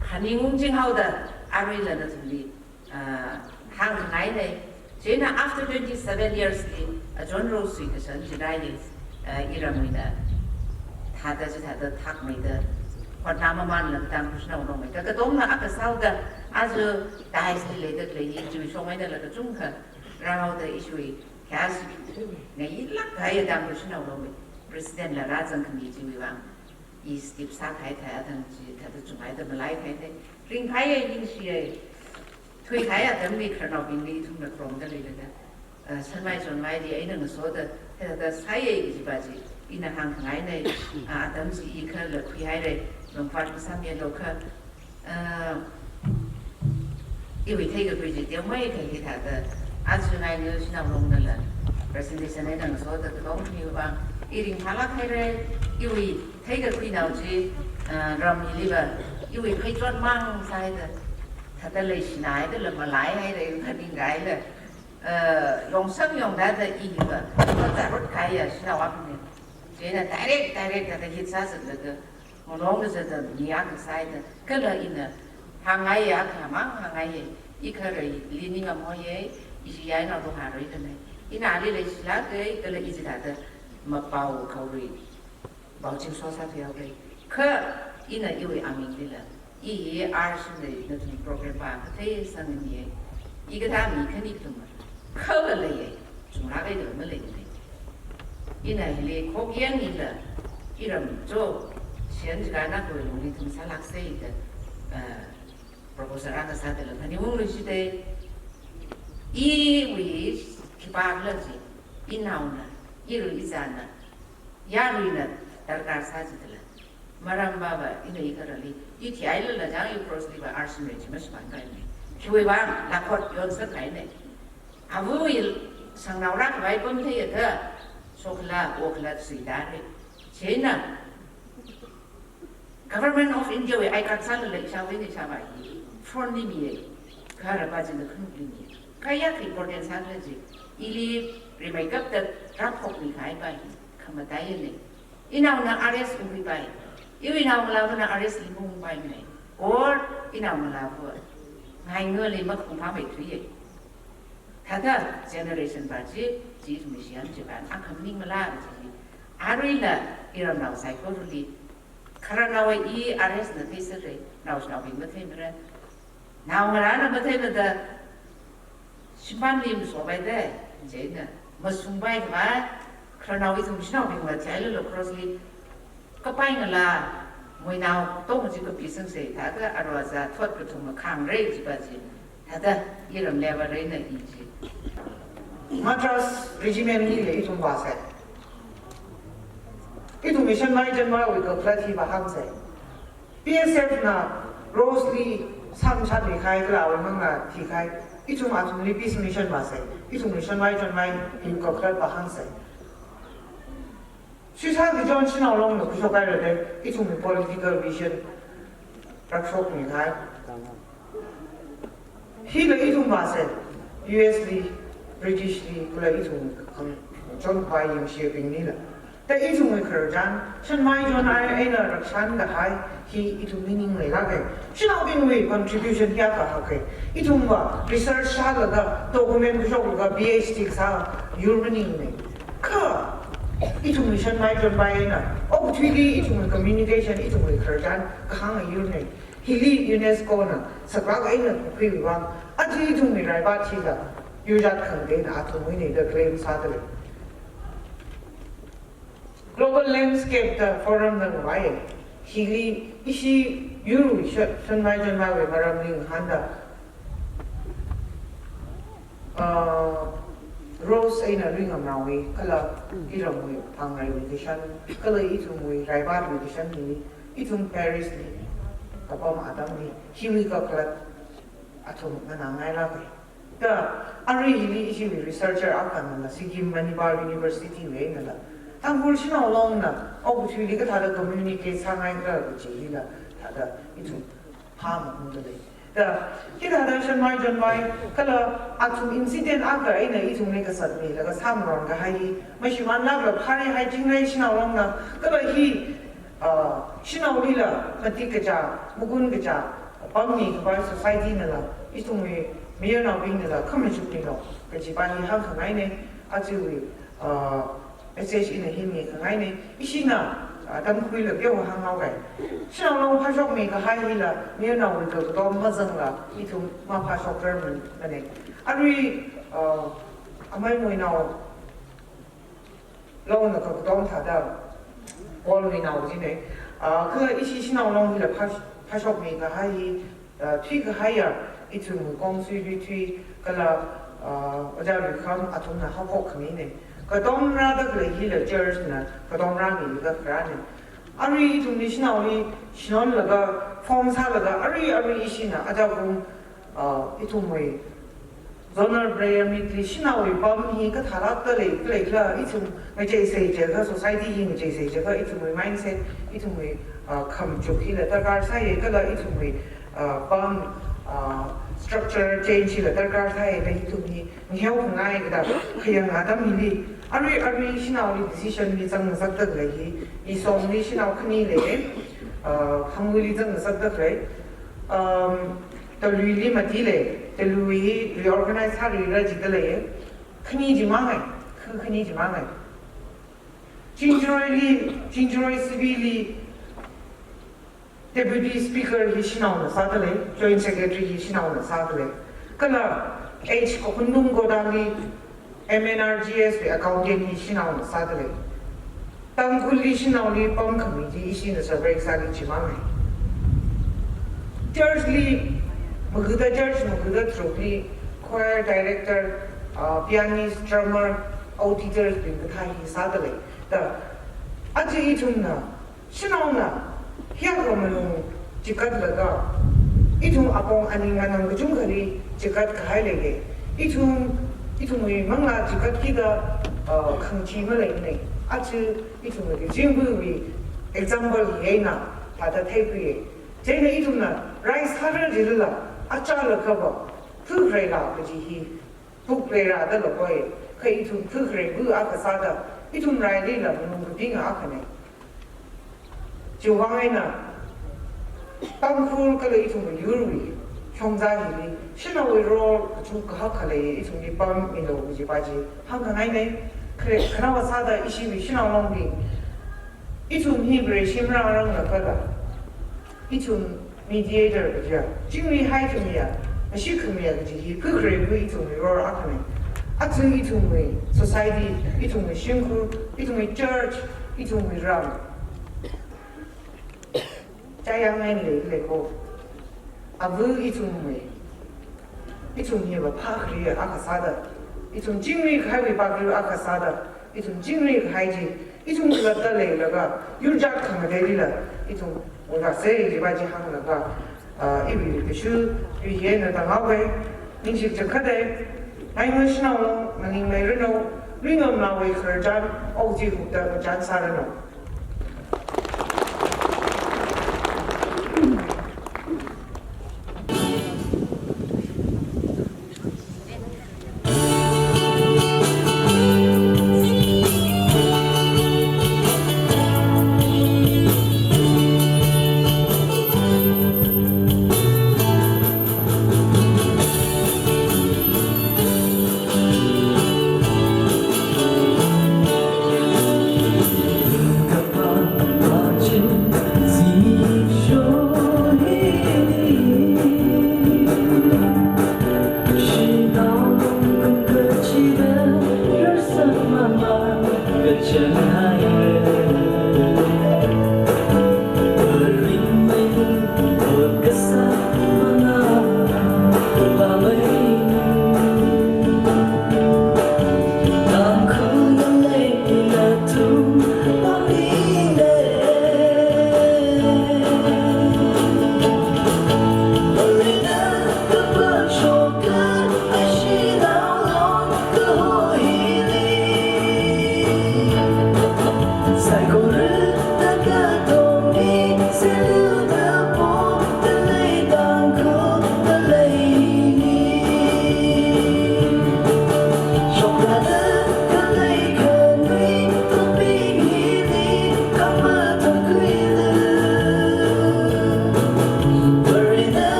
haningung chinghaoda aruila nathumli, ah, hāngkhangainei. Chieina after twenty-seven years li, ah, John Rosui kashan chi rāi, ah, iramwuina thāda chithāda thakmeida hotna mamanlaga Tangkhul Shanao Longmei. Kha katomna akha sāhaoda aja dais li leida khalei hi chiwui shong einala kachungkha rāhaoda ishiwui kayāshi ngailāk kahai Tangkhul Shanao Longmei president la rāzangkhami chiwui vang. I step sākahai thāda thang chi thāda chunghaida malaikahainei. Ringphāya, ningshiya. Thuikahai atamli khararnaobingli ithumna khromda leilaga, ah, shanmai chonmaili eina ngasoda, thāda sāya kaji pa chi ina hāngkhangainei. Ah, atam chi i khala khuihairei, longfat masāmilo kha, ah, iwui theikakhui chi teomeikha hithāda aja ngainu Shanao Longnala presentation eina ngasoda katomkhamiwui vang i ringphālāk hairei. Iwui theikakhuinao chi, ah, ram hiliva iwui pheichotmang sāhaida thāda leishinahaida la malaihairei, khaning kahaila, ah, yongsang yongda da iva mazarot kahaiya shanao akhane. Chieina direct, direct thāda hit sāzatlaga, ngalong kazata mi akha sāhaida, kala ina hāngngaiya, akhamang hāngngaiya, i khararli ning amhoiya, ishi yainao do haroi kanei. Ina ali leishilākei, kala i chithāda mapao khaorei. Bauching so sāthuihaokei. Kha ina iwui aminglila, i hi arshimlei nathum program pa kathei sangmiya. I kathā mi khani kathum khala leiya. Chunglākei da maleimei. Ina hili khokyang ila, iram cho, shiyan chikana kawui lungli thum sālāksei da, ah, proposal akha sādala, khaning unglu shite, iwui khipākhala chi, inaona, iru izana, yaruina darkar sā jidala. Maram baba, ina i khararli, i thihailala chang i cross liva arshimlei chi mashipānpaimei. Khiwui vang, lakhot yonsak kahainei. Avawui shangnao rākhavai pamtheiya kha, shokhala, okhala, suitarei. Chieina, Government of India wui I card sālala ishāwui eina ishāvā hi phone li miya, kha rāpa china khanukli miya. Kayākha important sākhala chi, ili rimeikapta rāphokmi kahai pa hi khamataiyanei. Inaona arrest ungkhuipai. Iwui naongalāvana arrest li maungpaimei. Or inaongalāva ngaingali makhungphāmeithuiya. Thāda generation pa chi, chi ithumwui shiyan chi pa, akha maningmala kaji hi. Aruila iramnao saikorali, khararnaowa i arrest na theiserrei, naoshinaobing matheimara. Naongalāna matheimada, shimpanli masopaida, chieina masungpai khavai, khararnao ithum shanaobingva thihailala cross li, kapai ngalā, muinao tong chi kapisangsei, thāda aro aza thot kathum makhangrei jipa chi, thāda iramliva reina i chi. Madras Regiment lila ithum vāsei. Ithum mission mai janmaiwui kakhalat hi vāhangsei. B S F na Rose li samshatmi kahai kala awui mangā thikahai. Ithum athumli peace mission vāsei. Ithum mission mai janmaiwui kakhalat vāhangsei. Shisha ki John Shanao Longna khuishok kahaira de, ithumwui political vision rakshokmi kahai. Hila ithum vāsei, U S li, British li, kala ithum khang, John Pai yangshibinglila. Da ithumwui khararchan, shanmai chonmai eina rakshan kahai hi ithum meaning leilāka. Shanaobingwui contribution kayākha haka. Ithumva research sālaga, document kashoklaga, PhD kasā yur maningmana. Kha ithumwui shanmai chonmai eina, okathuili ithumwui communication, ithumwui khararchan kahānga yurna. Hili UNESCO na saklāk eina khuiwui vang, aja ithumwui raipā chila yurjat khangateina athumwuina da claim sādalei. Global Landscape da forum na ngavai. Hili ishi yurwui sha-, shanmai chonmaiwui maramli ngahānda, ah, Rose eina Luingamnaowui kala iramwui pāngraiwui kashan, kala ithumwui raipāwui kashan hi, ithum Paris li kapam atamli, hiwui kakhalat athum nganāngailāka. Da, arui hili ishiwui researcher akhanala, Sikkim Manipal University wui einala, Tangkhul shanao longna okathuili kathāda communicate sāngaikhala kaji hila, thāda ithum phāmamdalei. Da, hithāda shanmai chonmai, kala athum incident akha eina ithumli kasat milaga sāngaron kahai hi, mashimānlākla phāri hai chingri shanao longna, kala hi, ah, shanaolila matik kachā, magun kachā, pammi kapai society nala, ithumwui mayarnaobingnala khamachukmilo kaji pa hi hāngkhangaina, ajawui, ah, message ina hi mikhangaina, ishina, ah, tamkhuilaga hānghaokai. Shanao long phāshokmi kahai hila, mayarnaowui katom mazangla, ithum maphāshokrar man, mana. Arui, ah, amei Muinao longna katom thāda, Paul Muinao jina. Ah, kha ishi shanao long hila phā, phāshokmi kahai hi, ah, thuikahaiya, ithum Kongsuilui thui kala, ah, Ojā Luikham athumna haophok khamina. Katom rādakhalei hila church na katom rāmilaga kharāna. Arui ithumli shanaoli shinonlaga, form sālaga, arui, arui ishina ajakum, ah, ithumwui zonal prayer meet li shanaowui pam hi kathālākda lei, khalei khala, ithum ngacheisei jiakha, society hi ngacheisei jiakha, ithumwui mindset, ithumwui, ah, khamachuk hila darkar sāya, kala ithumwui, ah, pam, ah, structure change hila darkar sāya, da ithum hi ngaheokhangai kajida, khayang atam hili, arui, arui shanaoli decision li zangngasakdakhalei hi, Isongli shanao khani lei, ah, Hangluili zangngasakdakhalei, um, Taluili mati lei, Talui hi reorganize sāluira jidalei, khani chimanga, khu khani chimanga. Chingjaroili, Chingjaroi C B li Deputy Speaker hi shanaona sādalei, Joint Secretary hi shanaona sādalei. Kala H Kokundung Godali M N R G S wui accountant hi shanaona sādalei. Tangkhulli shanaoli pamkhami chi ishina survey sāli chimanga. Church li, magada church, magada tharukli, choir director, ah, pianist, drummer, auditors bing kathā hi sādalei. Da, aja ithumna, shanaona, hiyākha malung chikatlaga, ithum apong aning anang kachungkhali chikat kahai leiya. Ithum, ithumwui manglā chikat kida, ah, khangachee maleimana. Aja ithumwui kazingbuwui example hi eina thāda theikhuiya. Chieina ithumna rai sāra jilala, achālakhava, phukhareila kaji hi phukhareira da lākoi, kha ithum phukhareibu akha sāda, ithum railila malung kapinga akhana. Chiwui vang eina, Tangkhul kala ithum yurwui shongza hili, shanaowui role kachuk kahak khalei ithumli pammilu kaji pa chi hāngkhangaina. Khare, khanaowa sāda ishiwui shanao longbing, ithum hi Vareshi marāranglakhala, ithum mediator kajiya, chingri haithumya, ashee khamiya kaji hi phukhareibu ithumwui role akhana. Aja ithumwui society, ithumwui shimkhur, ithumwui church, ithumwui ram, chayang eina leilei ko. Ava ithumwui, ithum hiva phākhare akha sāda, ithum chingri kahaiwui phākhare akha sāda, ithum chingri kahai chi, ithum khalatta leilaga, yurjat khangateilila, ithum ungkasei kaji pa chi hānglaga, ah, iwui kashu, iwui hi eina tānghaowa, ningshi kachangkhatta, ngainga shanao long, nganingmeiranu, Luingamnaowui khararchan, okathui hupda ngachān sāranu.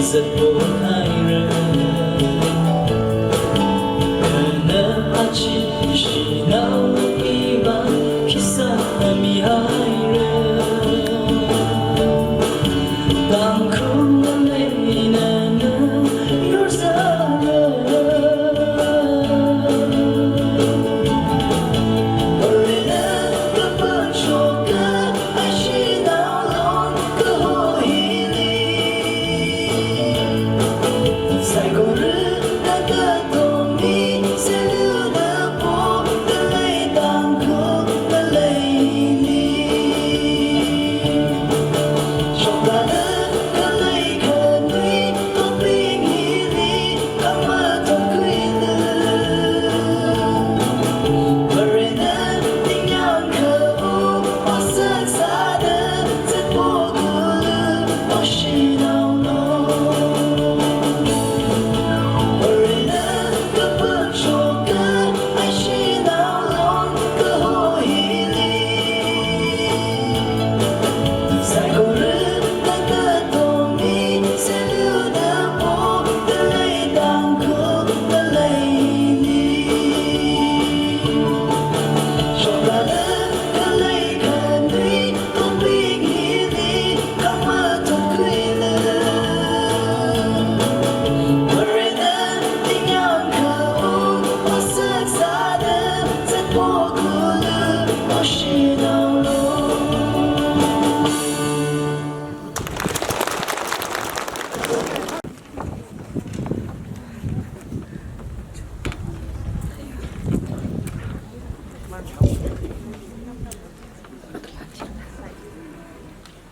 zatpok haira. Khanā achi shanao iva khisā mihaira. Tangkhul ngalei nana yur sāra. Varena kapashok ka ashi naolon kaho hili. Saikora na katonga mi selu da po da lei Tangkhul da lei ni. Shokda da ka lei khanui tokling hili.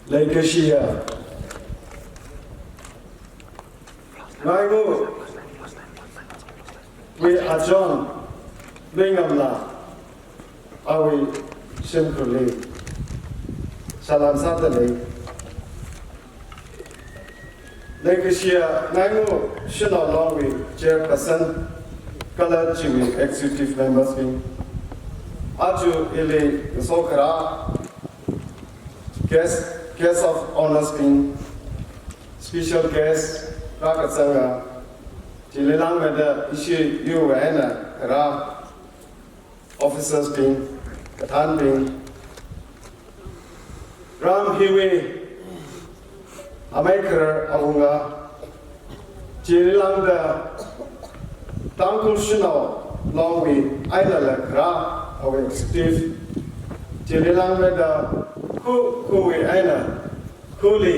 Leikashiya Ngaingawui achon Luingamla awui shimkhurli salam sādalei. Leikashiya Ngaingaw Shanao Longwui chairperson kala chiwui executive members bing, aja ili ngasokhara guest, guest of honours bing, special guest rākazanga, chili langmeida ishi yurwui eina kharā officers bing, kathānbing, ram hiwui amei kharar awunga, chili langda Tangkhul Shanao Longwui einala kharā awui executive, chili langmeida khu, khuwui eina khuli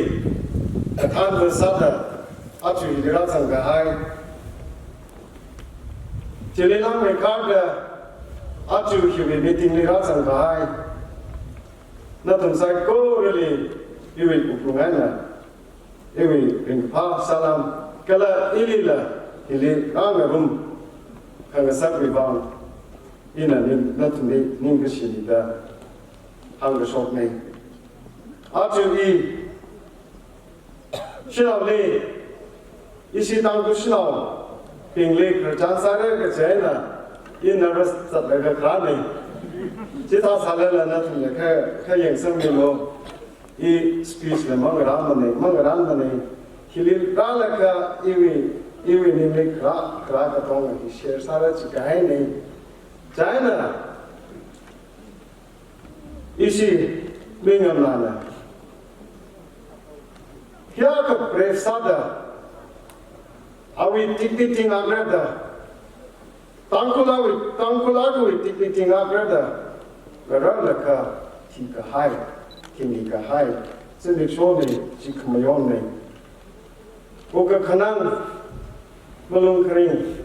kathānva sāda aja hili rāzang kahai, chili langmeikharda aja hiwui meeting li rāzang kahai nathum saikorali iwui wuklung eina iwui ringkaphā salam kala ilila hili rāngarum khangasakwui vang ina ning, nathumli ningkashi mida hāngkashoknei. Aja i shanaoli, ishi Tangkhul shanaobingli khararchan sāra kaji eina i nervous zatlaga kharānei. Chithā sālala nathumna kha, kha yangsangmilu. I speech la mangarānmanei, mangarānmanei. Hili rālaga iwui, iwui ningli kharā, kharā katonga hi share sāra jikahainei. Chieina ishi Luingamlana hiyākha brave sāda, awui dignity ngākrada, Tangkhul awui, Tangkhul akhawui dignity ngākrada, ngararlaga thikahai, thimikahai zimikshonei, chi khamayonnei. Kukakhanang, malung kharing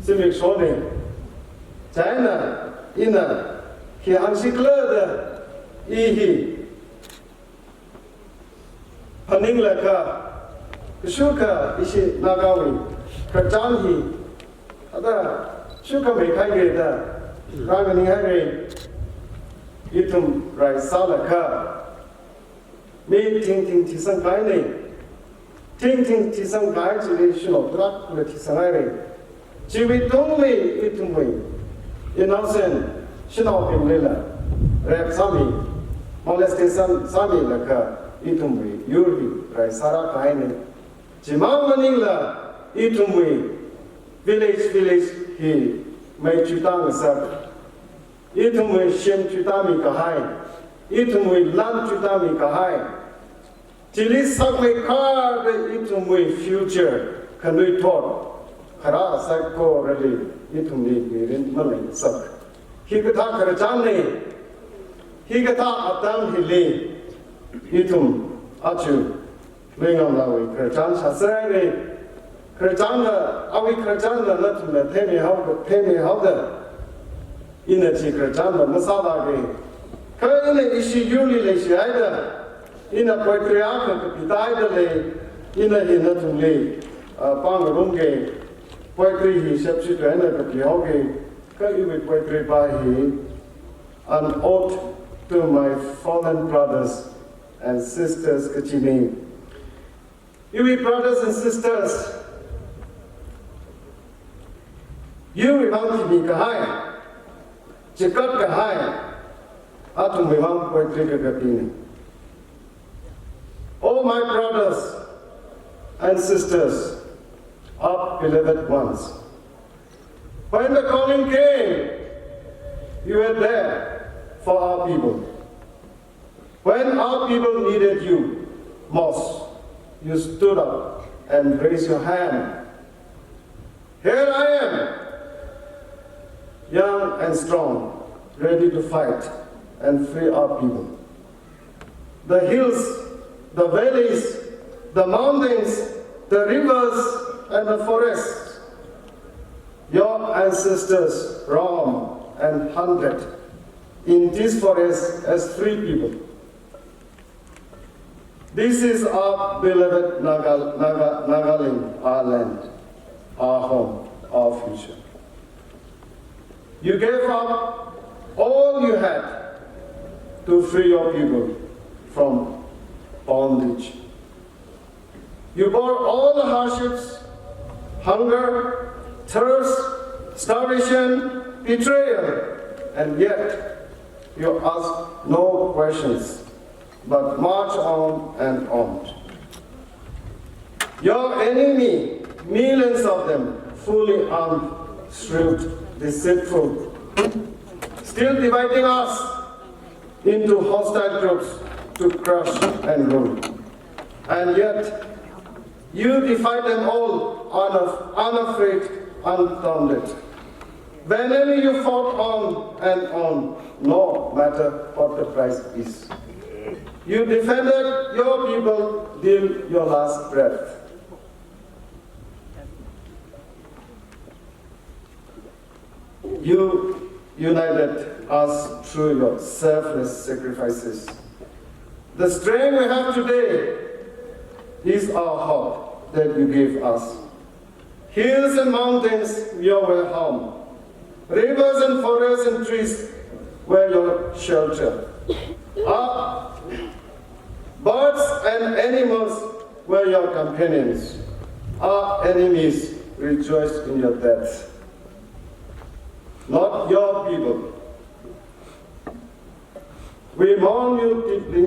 zimikshonei. Chieina ina khi hāngsi khala da i hi phaninglaga, kashukha ishi Nagawui khararchan hi ada shukhamei khaire da rānganing haire. Ithum rai sālaga mi thingthing thisangkahainei. Thingthing thisangkahai chili shanao tarākha thisanghaire. Chiwui tungli ithumwui innocent shanaobinglila rape sāmi, molestation sāmilaga ithumwui yur hi rai sārākahainei. Chimang maningla ithumwui village village hi mei chuitā ngasak, ithumwui shim chuitāmi kahai, ithumwui lan chuitāmi kahai, chili sakmeikharda ithumwui future khanuithot kharā saikorali ithumli mirin maleingasak. Hikathā khararchānna, hikathā atam hili ithum aja Meingam Lawui khararchān shāsāra. Khararchānla, awui khararchānla nathumna theimihao, theimihaoda, ina chi khararchānla masāvāki. Kha ina ishi yurli leishihaida, ina poetry akha kapitāhaida lei, ina hi nathumli, ah, pāngarumki, poetry hi shepshi tuina kapihaoki. Kha iwui poetry pa hi, An Ode to My Fallen Brothers and Sisters kachina. Iwui brothers and sisters, iwui vang khimi kahai, chikat kahai, athumwui vang poetry kakapina. Oh, my brothers and sisters, our beloved ones, when the calling came, you were there for our people. When our people needed you most, you stood up and raised your hand. Here I am, young and strong, ready to fight and free our people. The hills, the valleys, the mountains, the rivers, and the forests. Your ancestors roamed and hunted in these forests as free people. This is our beloved Naga, Naga, Nagaland, our land, our home, our future. You gave up all you had to free your people from bondage. You bore all the hardships, hunger, thirst, starvation, betrayal, and yet you ask no questions, but march on and on. Your enemy, millions of them, fully armed, shrewd, deceitful, still dividing us into hostile groups to crush and rule. And yet, you defy them all, unaf-, unafraid, undaunted. Whenever you fought on and on, no matter what the price is. You defended your people till your last breath. You united us through your selfless sacrifices. The strength we have today is our hope that you gave us. Hills and mountains, you are our home. Rivers and forests and trees were your shelter. Our birds and animals were your companions. Our enemies rejoiced in your death. Not your people. We mourn you deeply.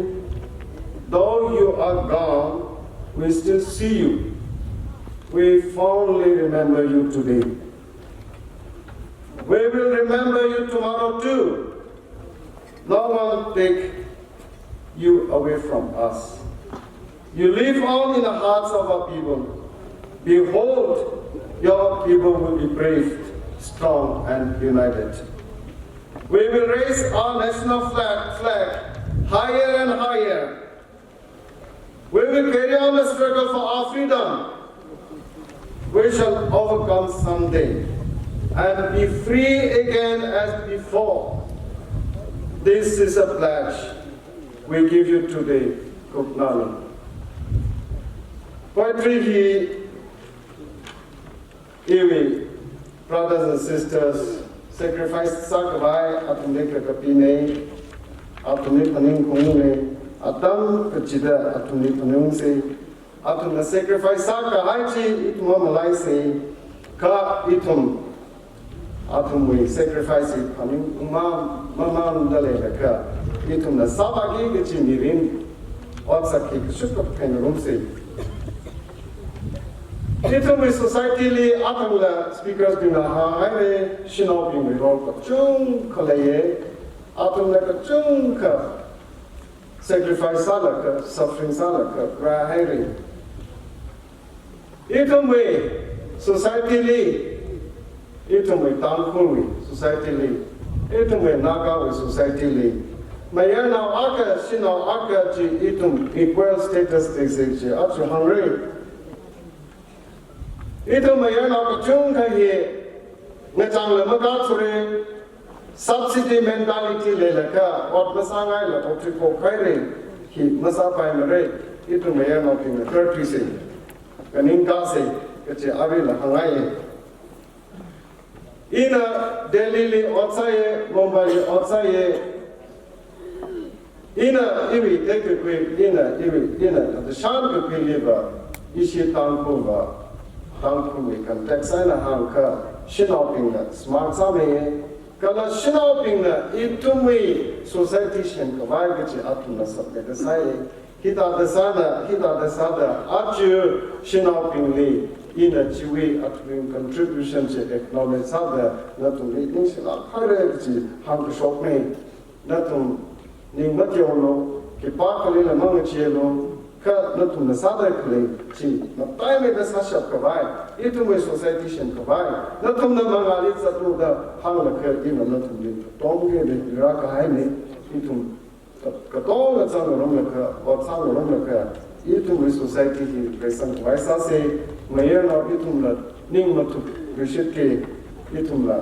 Though you are gone, we still see you. We fondly remember you today. We will remember you tomorrow too. No one take you away from us. You live on in the hearts of our people. Behold, your people will be brave, strong, and united. We will raise our national flag, flag higher and higher. We will carry on the struggle for our freedom. We shall overcome someday and be free again as before. This is a pledge we give you today, Kuknali. Poetry hi iwui brothers and sisters, sacrifice sākhavai athumli kakapina, athumli phaningungna, atam kachida athumli phaningungsa, athumna sacrifice sākahai chi ithum mamalaisa, kha ithum athumwui sacrifice hi phaningungma, mamanda leilakha, ithumna sāvāki kachi mirin, otsak hi kashok kaphā phaningarumsa. Ithumwui society li athumla speakers bingna hānghaira, shanaobingwui role kachungkha leiya, athumla kachungkha sacrifice sālaga, suffering sālaga rāhaira. Ithumwui society li, ithumwui Tangkhulwui society li, ithumwui Nagawui society li, mayarnao akha, shanao akha chi ithum equal status leisei chi aja hāngra. Ithum mayarnao kachungkha hi ngachangla makāthura, subsidy mentality leilaga ot masāngaila ot thuikokhaira, hi masāpaimara. Ithum mayarnaobingna khararthuisa, kaningkāsa kachi aruila hāngngaiya. Ina Delhi li ot sāya, Mumbai li ot sāya. Ina iwui theikakhui, ina iwui, ina kashan kakhuiliva, ishi Tangkhulva, Tangkhulwui context eina hāngkha, shanaobingna smart sāmeiya. Kala shanaobingna ithumwui society semkhavai kachi athumna sapmeida sāya. Hithāda sāna, hithāda sāda, aja shanaobingli ina chiwui athumwui contribution chi acknowledge sāda, nathumli ningshilāk haira kachi hāngkashokna. Nathum ning mateolu, khipākhalila mangacheelu, kha nathumna sāda khalei chi mataimeida sāshapkhavai, ithumwui society semkhavai, nathumna mangāli zatlu da hānglaga ina nathumli katonga eina rākahaina. Ithum katonga zangrumlaga, ot sāngarumlaga, ithumwui society hi reisangkhavai sāsa, mayarnao ithumla ning mathukluishitka, ithumla,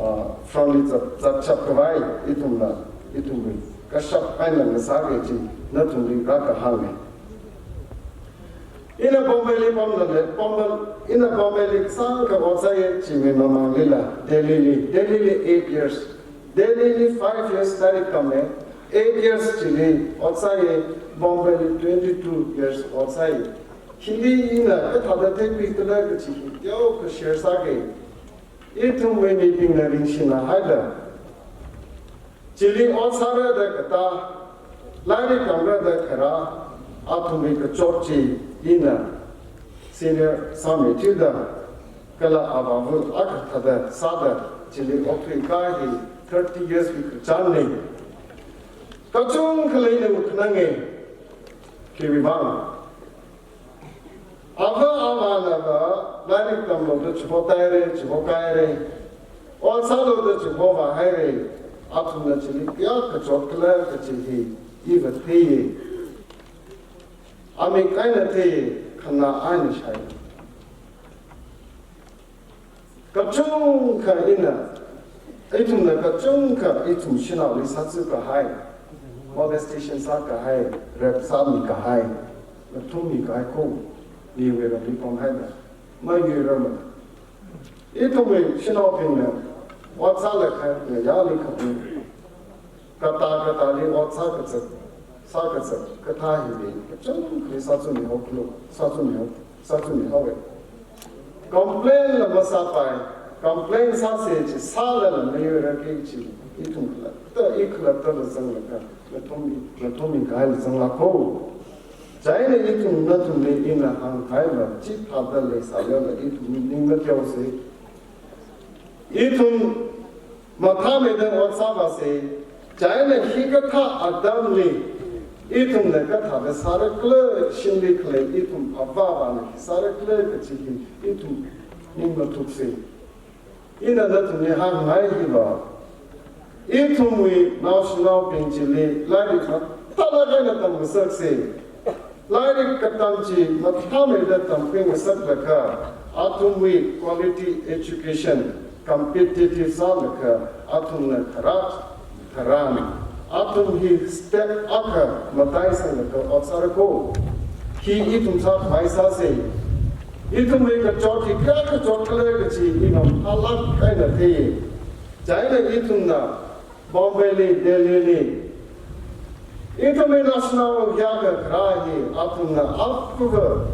ah, front li zat, zatshapkhavai, ithumla, ithumwui kashap eina ngasāka chi nathumli rākahāngna. Ina Bombay li pamda lei, Bombay, ina Bombay li kasāngkha ot sāya, chimang mamanglila, Delhi li, Delhi li eight years, Delhi li five years lairik tama, eight years chili ot sāya, Bombay li twenty-two years ot sāya. Hili ina kathāda theikhuikhala kachi hi teokha share sāka. Ithumwui mibingna ringshina haida, chili ot sāra da katā, lairik tamra da kharā, athumwui kachot chi ina senior sāmeithuda, kala avāva̱ akha thāda sāda, chili okthuikahai hi thirty years wui kachāngna. Kachungkha leina wukhananga, khiwuivang. Avā avānava lairik tamlu da chihotaira, chihokaira. Ot sālu da chihovāhaira. Athumna chili kayākha chotkhala kachi hi iva theiya. Amik eina theiya, khanā eina shāi. Kachungkha ina, ithumna kachungkha ithum shanaoli sāzukahai, molestation sākahai, rape sāmikahai, mathummikahai kho, miwui ramli pamhaida, mayuirarmana. Ithumwui shanaobingna ot sālaga ngayāli khaung. Katā katāli ot sākazat, sākazat kathā hili kachungkhali sāzumihao klo, sāzumihao, sāzumihaowa. Complain la masāpai, complain sāsa chi sālala mayuirarki chi, ithum khalatta, i khalattala zanglaga, nathummi, nathummi kahaila zanglāk kho. Chieina ithum nathumli ina hāngkahaiva, chithāda leisālala ithum ning mateosa. Ithum mathāmeida ot sāvāsa, chieina hikathā atamli, ithumna kathāda sārakhala, shimli khalei ithum avāvāna khi sārakhala kachi hi, ithum ning mathuksa. Ina nathumli hāngngai hiva, ithumwui naoshinaobing chili lairik mathālāk eina tamngasaksa. Lairik katam chi mathāmeida tamkhuingasaklaga, athumwui quality education competitive sālaga, athumna kharat tharan, athum hi step akha mataisanglaga ot sāra kho. Hi ithum sākhavai sāsa. Ithumwui kachot hi kayākha chotkhala kachi i mathālāk eina thei. Chieina ithumna Bombayli, Delhili, ithumwui naoshinao kayākha kharā hi, athumna aphava,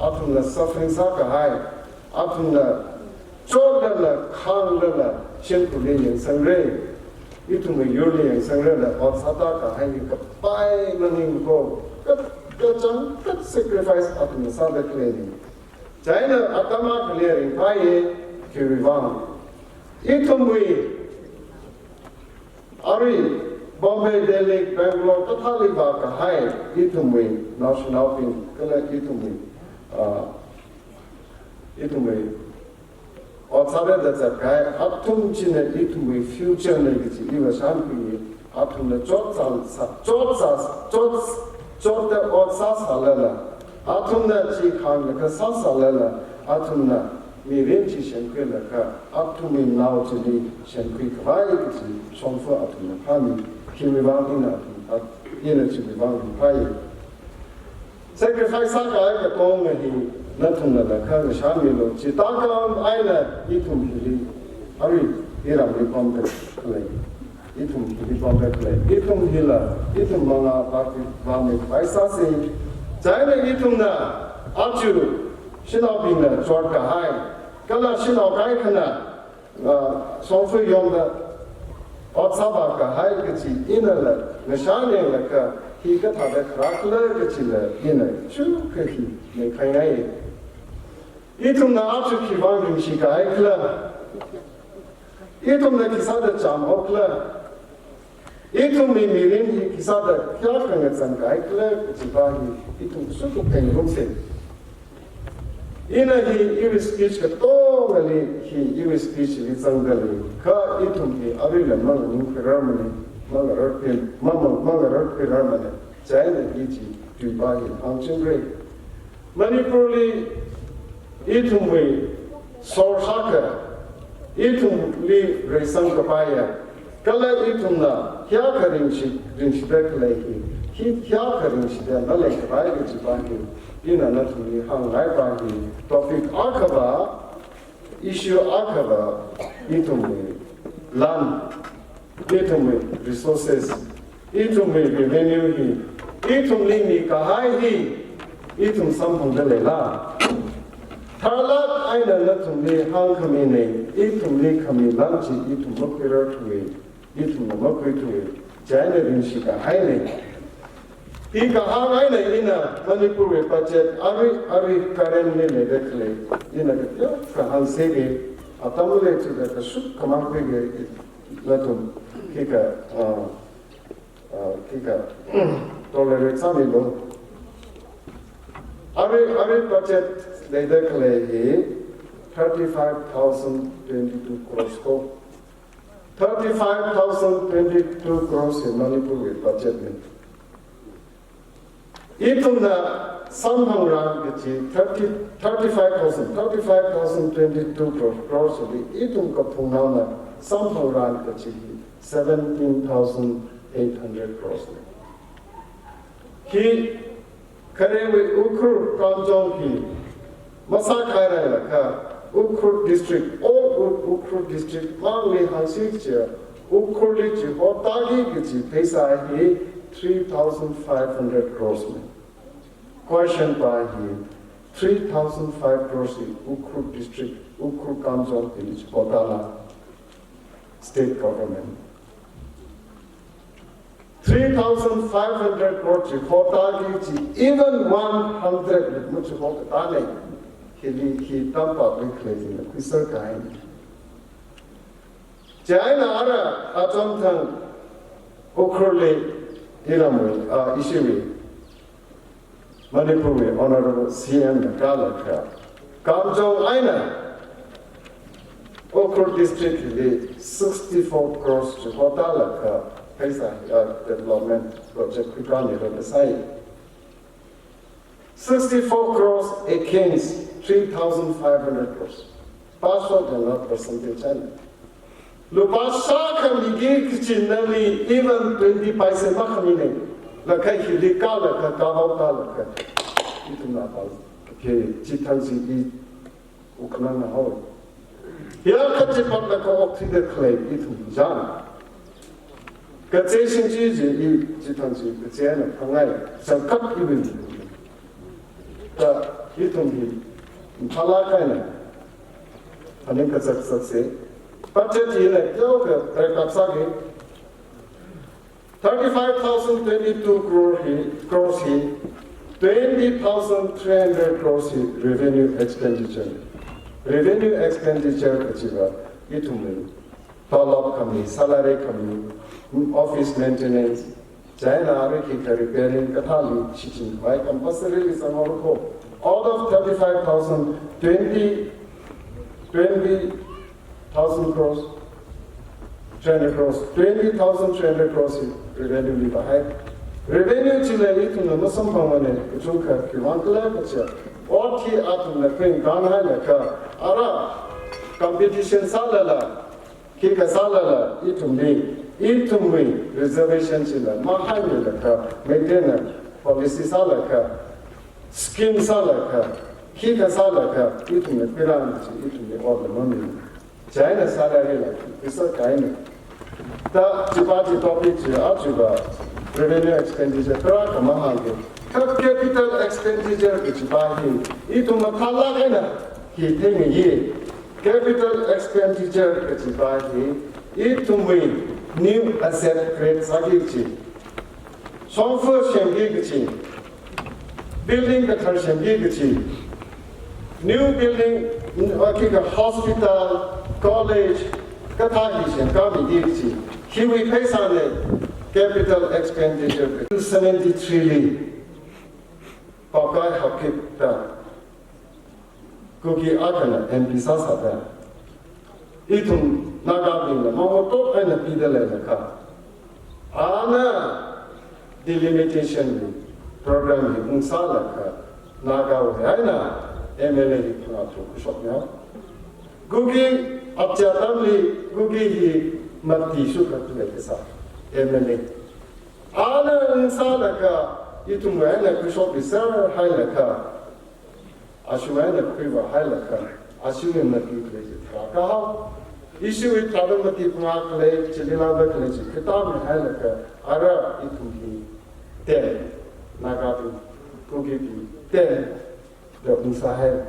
athumna suffering sākahai, athumna chotlala, khanglala, shimkhurli yangsangra, ithumwui yurli yangsangrala, ot sāda kahai hi kapai maningmana kho, ka, kachangkhat sacrifice athumna sāda khaleina. Chieina atam akhali ringphāya, khiwuivang. Ithumwui, arui, Bombay, Delhi, Bangalore, kathāli vākahai, ithumwui naoshinaobing, kala ithumwui, ah, ithumwui, ot sāda zatkahai, athum china ithumwui future na kaji iva shānkhuiya, athumna chot sā, sā, chot sā, chot, chotda ot sāsālala, athumna chi khanglaga sāsālala, athumna mirin chi shemkhuilaga, athumwui nao chili shemkhui khavai kaji shongfa athumna phāmi, khiwuivang ina athum, at-, ina chiwuivang ringphāya. Sacrifice sākahai katonga hi nathumnala khangashāmilu, chithākha eina ithum hili, arui, iramli pamda khalei, ithum hili pamda khalei, ithum hila, ithum mangā pati vāmi khavai sāsa. Chieina ithumna, aja, shanaobingna chotkahai, kala shanao kaikhana, ah, shongfa yongda ot sāvākahai kaji inala, ngashānlaga, hi kathāda kharā khala kajila, ina chukha hi maikhaingai. Ithumna aja khiwuivang ringshikahai khala? Ithumna khisāda chāmhao khala? Ithumwui mirin hi khisāda kayākha ngazangkahai khala kajiva hi ithum sukupeng rungse. Ina hi iwui speech katongali hi iwui speech li zangdalei, kha ithum hi aruila manganingkhuirarmana, mangararpin, mama, mangararpinrarmana, chieina i chi tuiva hi hāngchingra. Manipurli ithumwui source akha, ithumli reisangkapaiya, kala ithumna hiyākha ringshi, ringshida khalei hi, hi hiyākha ringshida maleikapai kajiva hi, ina nathumli hāngngaiva hi, topic akhava, issue akhava, ithumwui lan, ithumwui resources, ithumwui revenue hi, ithumli mikahai hi, ithum samphangda leila? Tharlāk eina nathumli hāngkhamina, ithumli khami lan chi ithum makhuirarthuwa, ithumna makhuithuwa, chieina ringshikahaina. Hi kahāng eina ina Manipurwui budget arui, arui currently leida khalei, ina kateokha hāngsa ke, atam leithuda kashuk khamang khuike, nathum, khikha, ah, ah, khikha, tolerate sāmilu. Arui, arui budget leida khalei hi thirty-five thousand twenty-two crores ko. Thirty-five thousand twenty-two crores hi Manipurwui budget na. Ithumna samphangran kaji thirty, thirty-five thousand, thirty-five thousand twenty-two crore, crores li ithum kaphungnaona samphangran kaji hi seventeen thousand eight hundred crores na. Hi kharewui Ukhrul Kamjong hi masākhairarlaga, Ukhrul district, all U-, Ukhrul district mangli hāngsi chiakha, Ukhrulli chihotāki kaji pheisā hi three thousand five hundred crores na. Question pa hi, three thousand five crores hi Ukhrul district, Ukhrul Kamjong hili chihotāla? State government. Three thousand five hundred crore chihotāki kaji, even one hundred li machiho katāna, hili hi tampak likhle jina khuiser kahaina. Chieina ara achonthang Ukhrulli iramwui, ah, ishiwui, Manipurwui Honorable C M na kālaga, Kamjong eina Ukhrul district li sixty-four crores chihotālaga pheisā, ah, development project khuikāmira da sai. Sixty-four crores against three thousand five hundred crores. Pāshok yangla percentage eina. Lupā shākha miki kaji nali even twenty paisa makhamina. Laga hili kālaga, kāhao tālaga, ithumna pāla. Okay, chithang chi i uknang na hao. Hiyākha chipatlaga okthuida khalei ithum jang. Kazei shing chi chi i chithang chi kazei eina khangai, sangkap iwui. Kha ithum hi, phalāk eina phaning kazak zaksa. Budget hina teokha break up sāki. Thirty-five thousand twenty-two crore hi, crores hi, Twenty thousand three hundred crores hi revenue expenditure. Revenue expenditure kachiva ithumwui tolop khami, salary khami, office maintenance, chieina arui khikha repairing kathāli shichin khavai compulsorily zanghaowa ko. Out of thirty-five thousand, twenty, twenty thousand crores, three hundred crores, twenty thousand three hundred crores hi revenue li vāhai. Revenue chila ithumna masamphangmana, kachungkha khiwuivang khala kaja, ot hi athumna khuiung kanhailaga, ara competition sālala, khikha sālala, ithumli, ithumwui reservation chila mahaimilaga, Meiteina policy sālaga, scheme sālaga, khikha sālaga, ithumna khuirāmi chi, ithumli otla mamina. Chieina salary la, pheisā kahaina. Da chiva chi topic chi achiva revenue expenditure tarākha mahāngki. Kha capital expenditure kachiva hi, ithum mathālāk eina hi theingayi. Capital expenditure kachiva hi, ithumwui new asset create sāki kachi, shongfa semki kachi, building kathar semki kachi, new building, uh, khikha hospital, college, kathā hi semkāmiki kachi, hiwui pheisāna capital expenditure. Seventy-three li Paokai Haokip da Kuki akhana M P sāsāda, ithum Nagabingla mangatok eina pida leilakha, ana delimitation program hi ungsālakha, Nagawui eina M L A hi phangā tharuk khuishokmihaowa. Kuki apcha atamli Kuki hi mati shukha khalei kasā M L A. Ana ungsālaga ithumwui eina khuishokmiserhailaga, ashiwui eina khuivāhailaga, ashiwui mati khalei chi tharā kahaowa. Ishiwui tharāda mati phangā khalei, chili lāda khalei chi khuitāmihailaga, ara ithum hi ten, Nagabing, Kukibing ten da ungsāhai.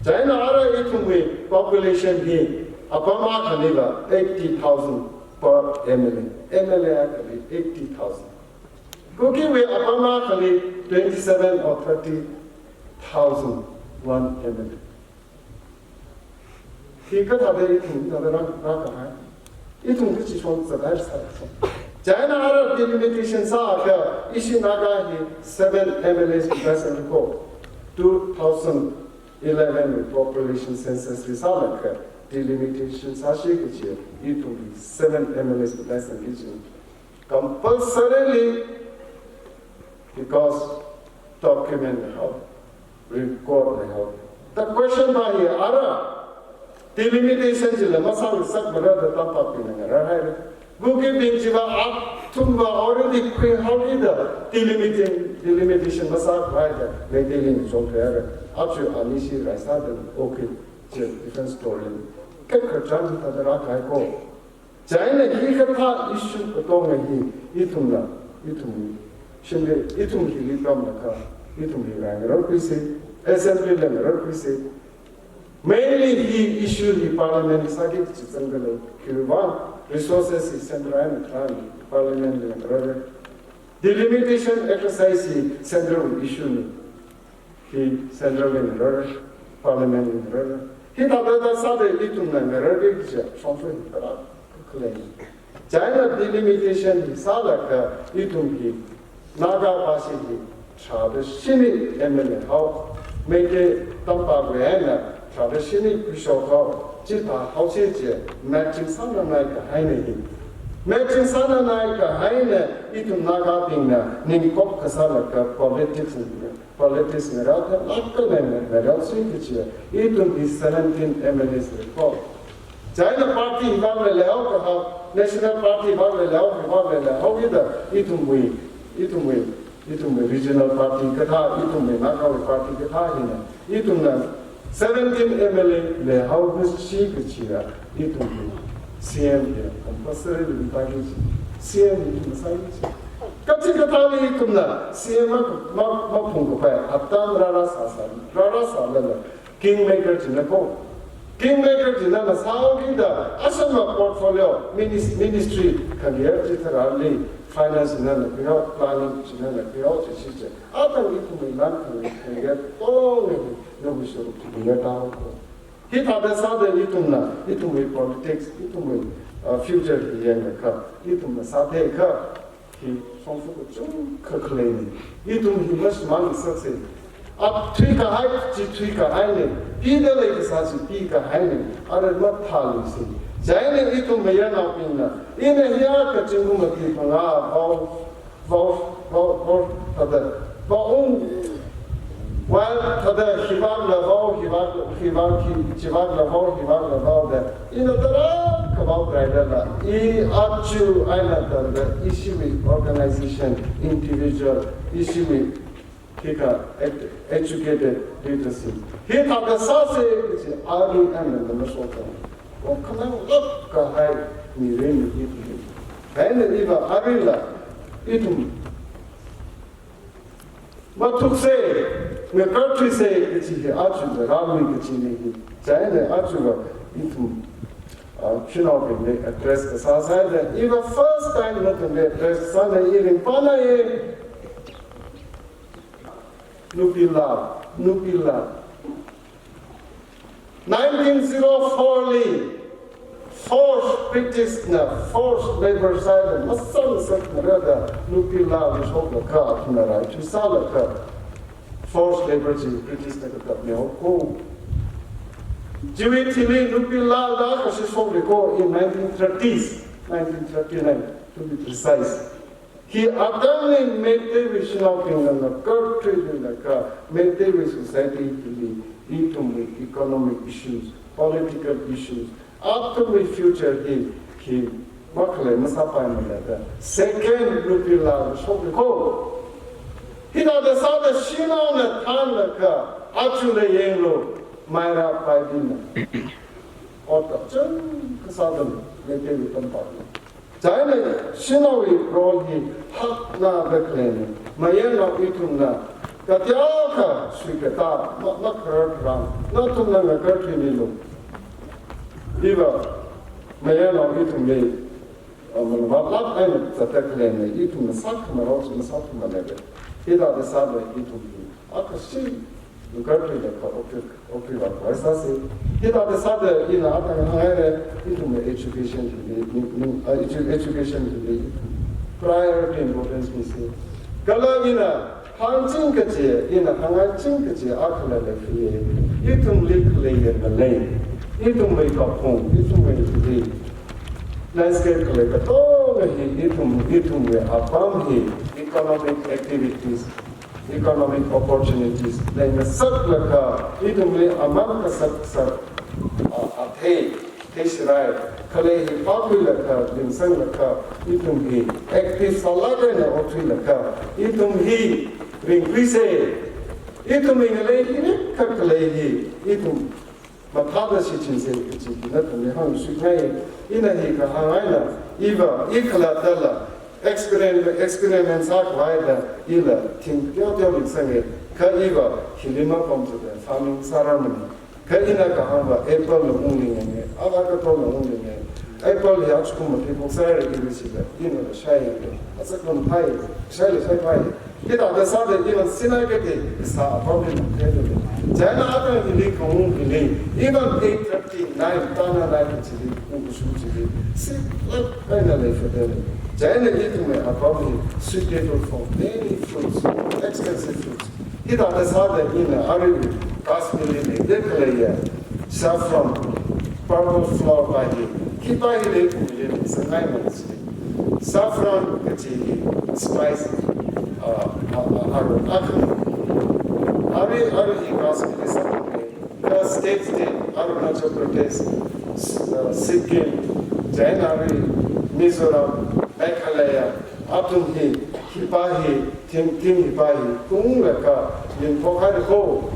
Chieina ara ithumwui population hi apam akhaliva eighty thousand per M L A. M L A akhali eighty thousand. Kukiwui apam akhali twenty-seven or thirty thousand one M L A. Hi kathāda ithum hithāda rā, rākahai? Ithum kachi shong zathai sā. Chieina ara delimitation sākha, ishi Naga hi seven M L As present ko. Two thousand eleven population census li sālaga delimitation sāsi kachi, ithum hi seven M L As present kachi. Compulsorily, because document leihao, record leihao. The question va hi ara, delimitation chila masāngasakmara da Tampakbingna ngararhaira. Kukibing chiva athumva already khuihaoki da delimiting, delimitation masākhavai da Meiteili chongkhuihaira. Aja anishi raisāda okay, chi different story. Kekharchān hithāda rākahai ko. Chieina hikathā issue katonga hi ithumna, ithum, shimli, ithum hili pamlaga, ithum hi ngararkhuisa, assembly la ngararkhuisa. Mainly hi issue hi parliament li sāki kachi zangda lei, khiwuivang resources hi central eina tharan parliament li ngararra. Delimitation exercise hi central issue na. Hi central li ngararra, parliament li ngararra. Hithāda sāda ithumna ngararki kaja shongfa hi tarākha lei. Chieina delimitation hi sālaga ithum hi Naga pāshi hi tharāda shini M L A haowa. Meitei Tampakwui eina tharāda shini khuishokhaowa. Chithā haosi chi matching sānanai kahaina hi. Matching sānanai kahaina ithum Nagabingna ningkok kasālaga politics na, politics na rāda lākka na, na rāsi kachi, ithum hi seventeen M L As lei ko. Chieina party vang leihao kahaowa, national party vang leihao, vang leihao ida, ithumwui, ithumwui, ithumwui regional party kathā, ithumwui Nagawui party kathā hina, ithumna seventeen M L A leihao kachi kachila, ithum hi C M hi compulsory li pāki kachi, C M hi masāki kachi. Kachikathāli ithumna C M ma, ma, maphungkapai, hapta rārā sāsā, rārā sālala, kingmaker china ko. Kingmaker china na sao kida, asama portfolio, minis-, ministry, career chitharali, finance china na khuihao, planning china na khuihao, chi chi chi. Atang ithumwui lan kang, kang ya tong, na wisho khuiya tao ko. Hithāda sāda ithumna, ithumwui politics, ithumwui, uh, future hi yangakha, ithumna sātheiakha, hi shongfa kachungkha khaleina. Ithum hi mashimān ngasaksa. Ap thuikahai chi thuikahaina. Pida leikasā chi pikahaina. Ara mathāluisa. Chieina ithum mayarnaobingna, ina hiya kachungkha mati phangā vao, vao, vao, vao, thāda, vaung, while thāda hivākla vao, hivāk, hivāk, hi, chivākla vao, hivākla vao da. Ina tarākha vao kahailala, i aja eina tangda, ishiwui organization, individual, ishiwui, hika, ed-, educated literacy. Hithāda sāsa, kachi, arui eina na mashokta. O khananglāk kahai mirin ithum. Kaina iva aruila, ithum mathuksa, ngakarthuisa kachi hi aja rāmi kachina hi. Chieina aja ithum, ah, shanaobingli address kasā sāda, iva first time nathumli address sāna, i ringphāna e. Nupila, nupila. Nineteen zero four li, force British na, force labor sāda, masāngasakngarāda, nupila wishoklaga, athumna rai thuisālaga, force labor chi British na katatmihaowa ko. Chiwui thili nupila da kashi shokli ko in nineteen thirties, nineteen thirty-nine, to be precise. Hi atamli Meiteiwui shanaobingna ngakarthuilaga, Meiteiwui society hili, ithumwui economic issues, political issues, athumwui future hi, hi makhalei masāpaimana da. Second nupila shokli ko. Hithāda sāda shanaona thānlaga, aja yanglu, maira paibingna. Ot kachungkha sāda, Meiteiwui tampakli. Chieina shanaowui role hi hakna da khaleina, mayarnao ithumna, kateokha suikatā, ma, makharar tharan, nathumna ngakarthuimilu. Iva, mayarnao ithumli, ah, malamlāk eina zatda khaleina, ithumna sākhamarao chi masāthumanei. Hithāda sāda ithum hi, akha shi, ngakarthuilaga okthui, okthuivā khavai sāsa. Hithāda sāda ina atang hāngngaira, ithumwui education hili, ni, ni, ah, edu-, education hili, priority importance misa. Kala ina hāngching kaji, ina hāngngaiching kaji akhala leikhuiya. Ithumli khaleiya ngalei, ithumwui kaphung, ithumwui hili, landscape khalei katonga hi, ithum, ithumwui apam hi, economic activities, economic opportunities leingasaklaga, ithumli aman kasak sak, a, athei, theishirai, khalei hi phākhuilaga, lingsanglaga, ithum hi active sālāk eina okthuilaga, ithum hi ringkhuisa, ithumwui ngalei hi, kha khalei hi, ithum mathāda shichinsa kachi hi nathumli hāngshokngai. Ina hi kahāng eina, iva, i khalattala, experiment, experiment sākhavai da, ila, thing teoteo lingsanga, kha iva, hili mapamthuda, farming sārarmana. Kha ina kahāngva, apple na unglinga, avocado na unglinga, apple hi ajakum matheiphoksāra iva sila, ina la shaiya, ajakum phai, shaila shaipai. Hithāda sāda even Sinai katei kasā apam hi matheida lei. Chieina atang hili kaung hili, even eight thirty-nine, Tana nine chili, ungkashu chili, siklāk eina leifada lei. Chieina ithumwui apam hi suitable for many fruits, expensive fruits. Hithāda sāda ina arui Kashmirli leida khaleiya saffron, purple flower pa hi, khipa hi lei khuilaga sangngaimana si. Saffron kachi hi spice, ah, ah, ah, aru akhana. Arui, arui hi Kashmirli saffron lei. Kha state state, Arunachal Pradesh, S-, ah, Sikkim, chieina arui Mizoram, Meghalaya, athum hi, khipa hi, thing, thing khipa hi, kunglaga, lingphok haira ko.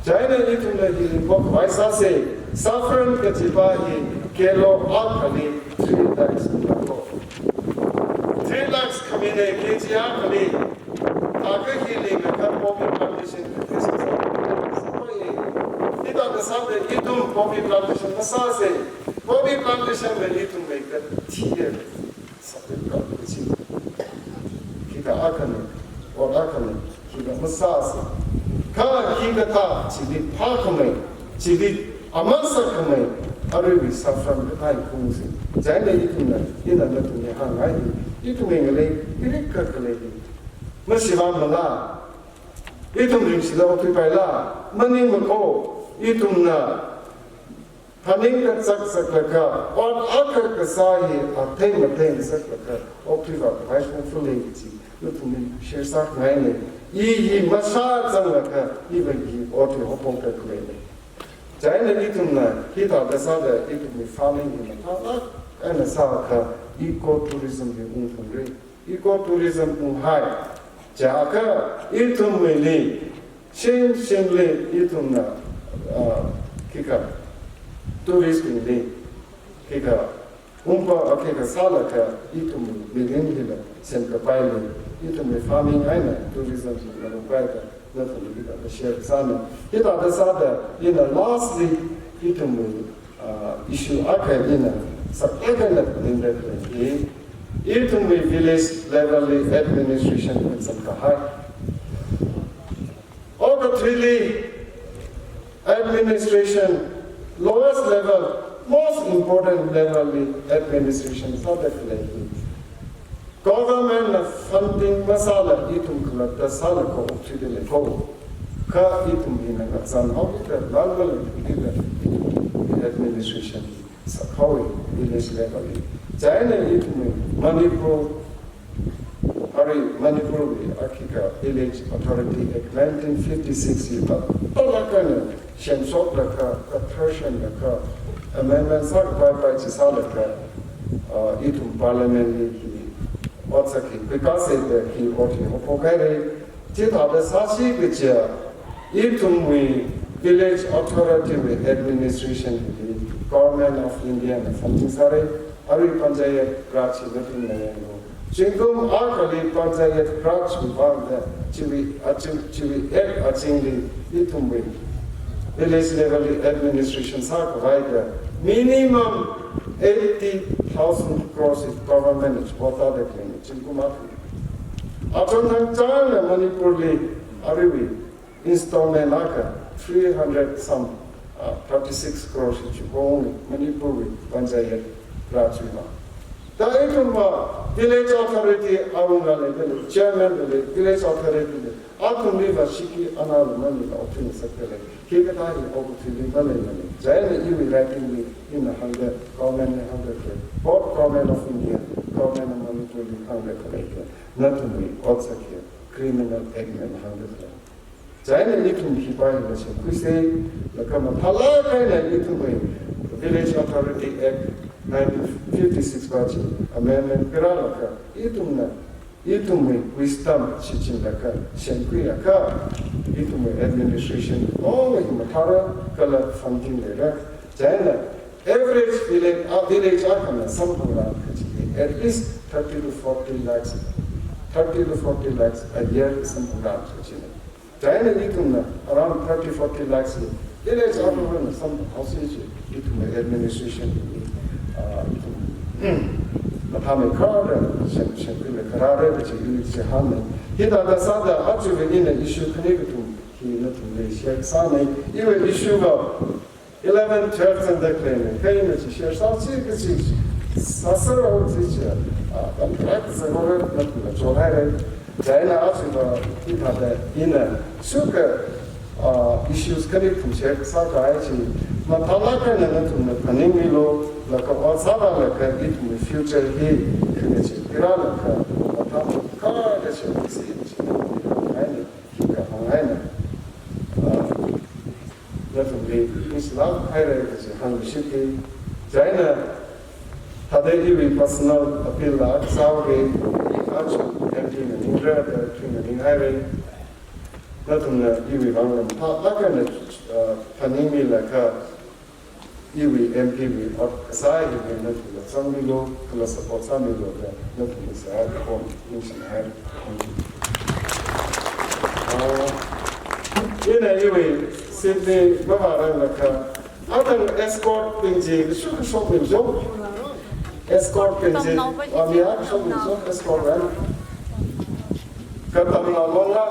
Chieina ithumna hi lingphok khavai sāsa, saffron kachipa hi, kilo akhali, three lakhs ko. Three lakhs khamina kg akhali, thākha hi linglaga pomi plantation kathei sāsa. Sāpai, hi Hithāda sāda ithum poppy plantation masāsei, poppy plantation la ithumwui kathi e, sāda kachi. Khikha akhana, ot akhana, khikha masāsei. Kha khikathā chili phākhamei, chili aman sākhamei, aruiwui saffron kathā hi khuisei. Chieina ithumna, ina nathumli hāngngai hi, ithumwui ngalei, irik khalei hi. Mashiva mala, ithum ringshida okthuipaila, maningmako, ithumna phaning kachak chaklaga, ot akha kasā hi athei mathei chaklaga, okthuiva khavai shongfa lei chi, nathumli share sāngainei. I hi mashā zanglaga, iva hi ot hi haophok khaleinei. Chieina ithumna, hithāda sāda ithumwui farming hi mathālāk eina sākha, ecotourism hi ungphungrei. Ecotourism unghai, chiakha ithumwuili, shim shimli ithumna, ah, khikha, tourist bingli, khikha, ungpa, ah, khikha sālaga ithumwui mirin hila semkapaili, ithumwui farming eina tourism hi malung kaida, nathumli hithāda share sānei. Hithāda sāda, ina lastly, ithumwui ah, issue akha ina, sākha ina phaningda khalei hi, ithumwui village level li administration khangacham kahai. Okathuili administration, lowest level, most important level li administration sāda khalei hi. Government na funding masāla ithum khalatta sālaga okthuida leiko. Kha ithum hina ngazan haokida, lāngda leikida, ithum administration sākhui village level li. Chieina ithum Manipur, arui Manipurwui akhikha Village Authority Act nineteen fifty-six hi pa, talakana semshoklaga, kathar semlaga, amendment sākhavai chi sālaga, ah, ithum parliament li hi otsak hi khuikasei da hi ot hi haophok hairei. Chithāda sāsi kaja, ithumwui village authority wui administration hi Government of India na funding sārei, arui Panchayati Raj hi nathumna yanglu. Zingkum akhali Panchayati Raj wui vangda, chiwui aching, chiwui act achingli, ithumwui village level li administration sākhavai da, minimum eighty thousand crores hi government na support sāda khalei zingkum akhali. Achon thang chang na Manipur li, aruiwui installment akha three hundred some, uh, thirty-six crores hi chihong Manipurwui Panchayati Raj wui ma. Da ithumva village authority awunga lei, chairman lei, village authority lei, athumliva shiki ana lei, mani la okthuingasakta lei. Khikathā hi okathuili malei malei. Chieina iwui writing li ina hāngda, government li hāngda khalei, both Government of India, Government of Manipur li hāngda khalei hi, nathumwui otsak hi criminal act na hāngda khalei. Chieina ithum hi pa hina semkhuisei, laga mathālāk eina ithumwui Village Authority Act nineteen fifty-six pa chi amendment khuirālaga, ithumna, ithumwui wisdom shichinlaga semkhuiakha, ithumwui administration ong hi mathāra kala funding leira. Chieina average village, ah, village akhana samphangrā kaji, at least thirty to forty lakhs, thirty to forty lakhs a year samphangrā kajina. Chieina ithumna around thirty, forty lakhs hi village akhana samphanghaosi chi, ithumwui administration hi, ah, ithum mathāmeikharda sem, semkhuimeikharāra kaji ili chi hāngnei. Hithāda sāda aja ina issue khani kathum hi nathumli share sānei. Iwui issue va eleven, twelve zangda khaleina, kha ina chi share sāsi kachi sāsārao chi chi, ah, tam kharā kazang haora, nathumla chonhaira. Chieina aja va hithāda ina shuka, ah, issues khani kathum share sākahai chi, mathālāk eina nathumna phaningmilu, laga ot sāda laga ithumwui future hi khani chi khuirālaga, mathāmeikharda share sāsi chi, aina, khikha hāngngaina. Ah, nathumli ningshilāk haira kaji hāngluishitki. Chieina, thāda iwui personal appeal la sāhaoki, aja M P na ningra da thuina ninghaira. Nathumna iwui vang lam mathālāk eina, ah, phaningmilaga, iwui M P wui ot kasā hi nathumna zangmilu, kala support sāmilu da nathumli seihā kakom ningshihai. Ah, ina iwui Sydney mavāranglakha, athang escort bing chi kashok kashok bing chong. Escort bing chi, amia kashok bing chong, escort ran. Katamnao Longla.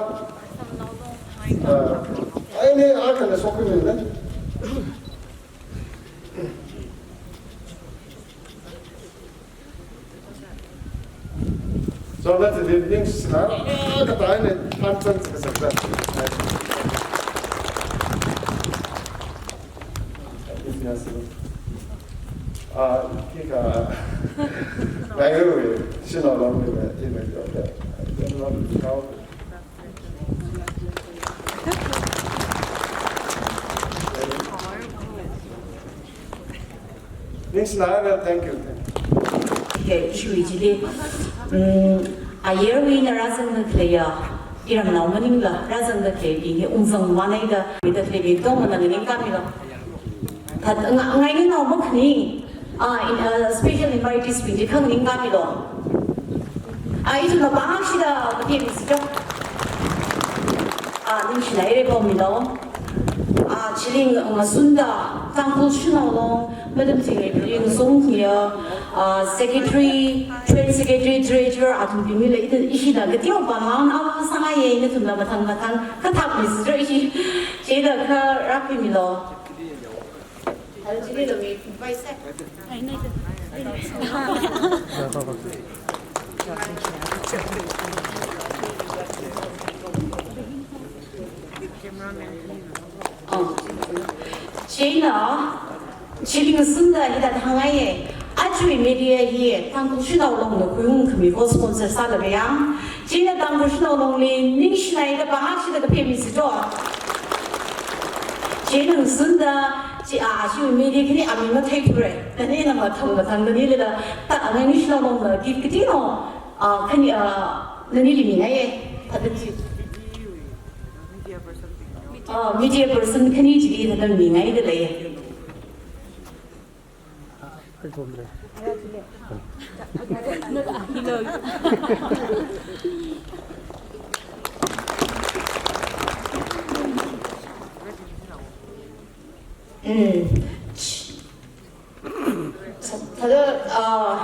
Ah, ai ni akan kashok bing le. So that's it. Ningshina, ah, kata ini, hansan sekejap. Ah, kika, lalu, sino long ni, ini, okay. Ningshina, thank you, thank you. Okay, ishiwui chili, mm, ayarwui eina rāzangda khaleiya, iramnao maningla, rāzangda khalei bing hi ungzang maneida, mida khalei bing tongmana nganingkāmilu. That, nga, ngainganao makhani, ah, in, ah, special invitees bing chi kha nganingkāmilu. Ah, ithumna pangshida kathemsi chok. Ah, ningshina ire pomilu. Ah, chili ngasunda, Tangkhul Shanao Long, Madam Thinglei Piring Songkhia, ah, Secretary, Joint Secretary, Treasurer, athum bingli ithum ishida kateokha pāngna ava sāngaiye, nathumna mathang mathang kathak misra ishi. Chida kha rāpimilu. Oh. Chieina, chili ngasunda hithāda hāngngaiye. Ajawui media hi Tangkhul Shanao Longna khuiungkhami ko sponsor sālaga yang. Chieina Tangkhul Shanao Longli ningshina ida pangshida kaphemisi to. Chieina ngasunda, chi, ah, ajawui media khani ami matheithura. Nani na mathang mathang nani lila, ta, nani Shanao Longna, ki, kitino, ah, khani, ah, nanili mingaiye. Thāda chi. Ah, media person khani chili thāda mingaida lei. Mm. Thāda, ah,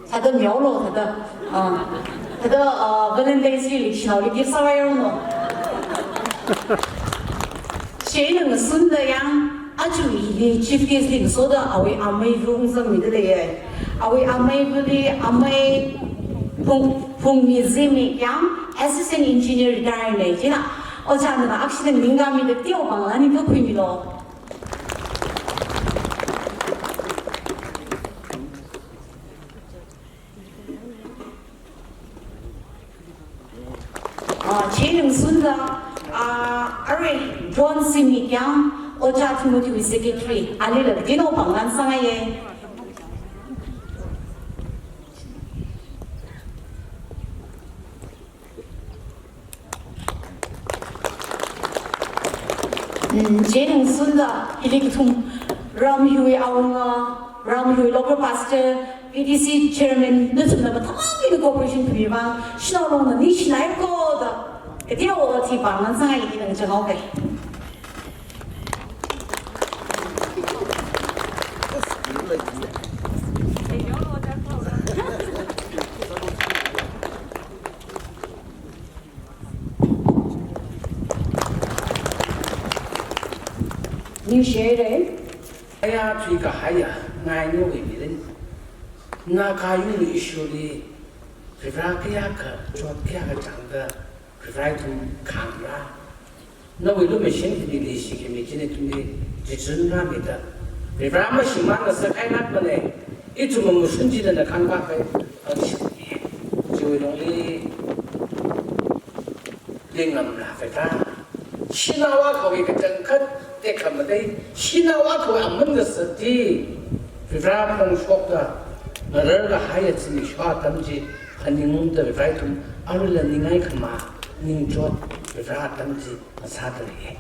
thāda miaolo, thāda, ah, thāda, ah, Valentine's Day li shanaoli gift sāvairono. Chieina ngasunda yang, ajawui hili chief guest li ngasoda awui amei ungzangmida leiye. Awui amei buli amei Phung, Phungmi Zimik yang, assistant engineer retire ne, chieina, ojā nana akshida nganingkāmida teopāngla ningkakhuimilu. Ah, chieina ngasunda, ah, arui John Simi kyang, ojā Timothy wui secretary, alila teopāngla sāngaiye. Mm, chieina ngasunda, hili kathum, ram hiwui awunga, ram hiwui local pastor, V D C chairman, nathumna mathāmeida cooperation khami vang, Shanao Longna ningshinai ko da, kateokha thipāngna sāngai ina changao kai. Ningshihaire. Aya thuikahaiya, ngainiwui mirin. Naga yurli ishurli, Varivara kayākha, chot kayākha changda, Varivara ithum khangra. Nawui lukhamashan hili leishikhami china ithumli chichun rāmida, Varivara mashimān ngasakhaingatmane, ithum mamashun china na khanvākai, ashi. Chiwui lungli, Lingam la Varivara. Shanao akhawui kachangkhat tekhamatei, shanao akhawui aman ngasakti. Varivara phongshokta, ngararkahaiya zimiksho atam chi, phaningungda Varivara ithum, aruila ningai khama, ningchot, Varivara atam chi, ngasāda leiye.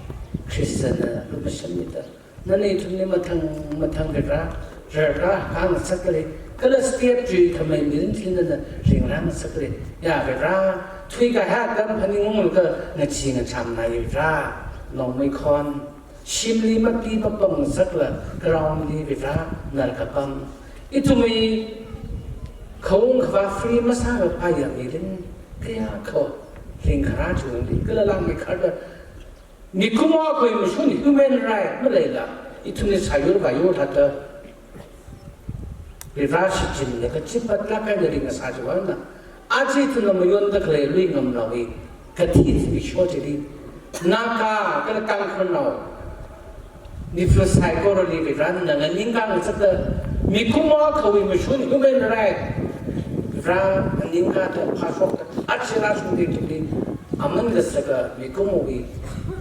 Khristana lukhamashanmida. Nana ithumli mathang, mathang Varivara, rarkā, khangasak lei, kala step three khamei mirin thili nana ringrāngasak lei. Ya Varivara, thuikahai atam phaningunglaga ngachee ngacham nai Varivara, nongmeikhon, shimli mapi mapam ngasakla ground li Varivara, nala kapam. Ithumwui khaung khavā free masākapai ya mirin kayākha lingkharā chungli kala langmeikharda mikumo akhawui mashun human right maleila, ithumli sāyur vāyur thāda Varivara shichinlaga chipatlāk eina ringasā chiwui vangna, aja ithumna mayonda khalei lui ngamnaowui kathi zimiksho chili, Naga kala Tangkhulnao, Manipur saikorali Varivara nana nganingkā ngasakta, mikumo akhawui mashun human right Varivara nganingkāda phāshokta, aja rāshungda ithumli aman kasaka mikumowui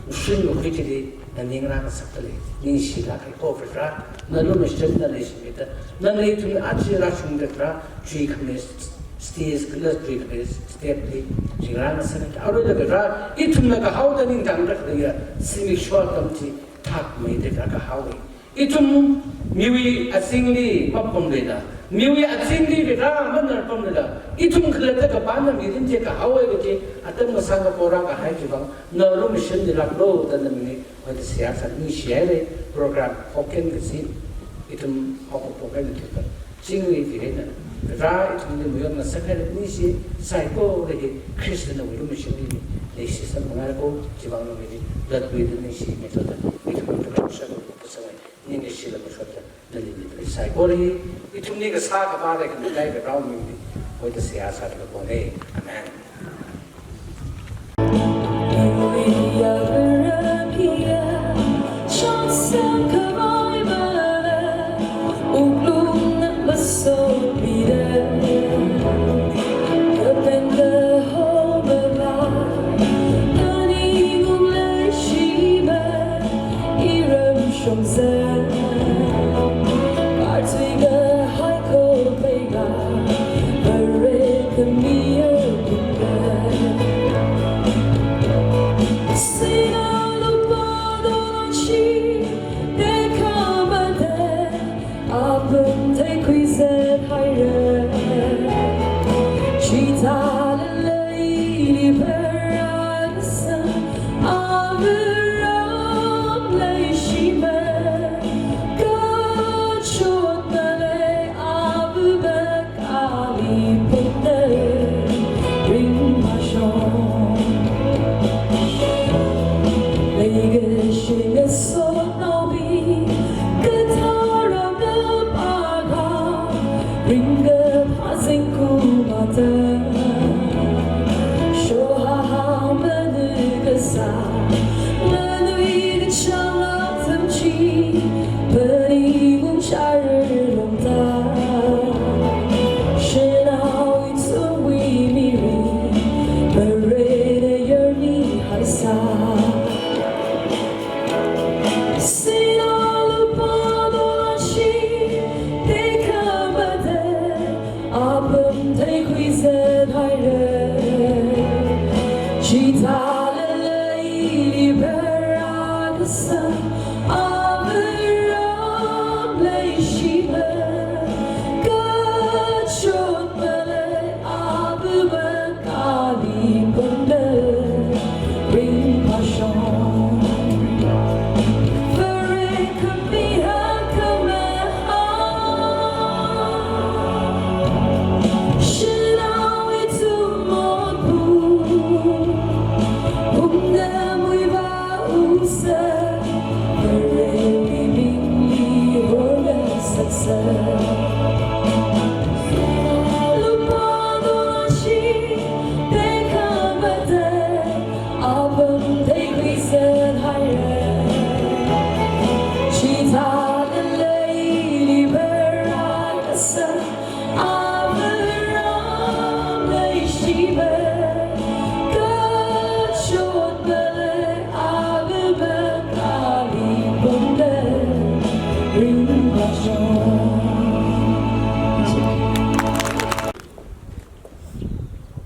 mashun makhui chili nganingrā ngasakta lei. Ningshilāk haiko Varivara, na lumashanna leishimida, nana ithumli aja rāshungda Varivara, chuikhami stage kala chuikhami step li ringrā ngasakta. Aruila Varivara, ithumna kahaoda ningtangda khaleiya zimiksho atam chi thakmeida Varivara kahaowa. Ithum miwui azingli mapamlala, miwui azingli Varivara manarpamlala, ithum khalatta kapāna mirin chi kahaowa kaji atam kasāngva porā kahai chiwui vang, na lumashanmilāklu da namingli hoida seihā sā. Ningshi haira, program hokken kaji ithum haokaphok eina thuikha chingri kaji eina, Varivara ithumli mayon ngasakhaira. Ningshi, saikora hi Khristana nawui lumashanli leishisangngai ko, chiwui vang namingli latluida ningshi, mithotda ithum program shaklu kasāngai. Ningshila mashotda nali mithot saikora hi ithumli kasā khavā leikhamataiya Varivara mingli hoida seihā sālaga ponei. Amen. Apam theikhuizat haira, chithālala ili pharākasang, Avāram leishimei, kachotmale Avāva kali pamda ringphāshok. Leikashi ngasotnaobing, kathara kapā akha, ringkaphā zingkum atam, shohaha manui kasā, manui kachāng atam chi, phaningungchar longda, shanao ithumwui mirin, Varena yarmihaisā. Sinā lupā dolashi, tekhamatei, apam theikhuizat haira, chithālala ili pharākasang, Avāram leishimei, kachotmale Avāva kali pamda ringphāshok. Vare khami hakhamei, shanao ithum motpu, pumda muiva usa, Varewui mingli horngasaksa. Lupā dolashi, tekhamatei, apam theikhuizat haira, chithālala ili pharākasang, Avāram leishimei, kachotmale Avāva kali pamda ringphāshok.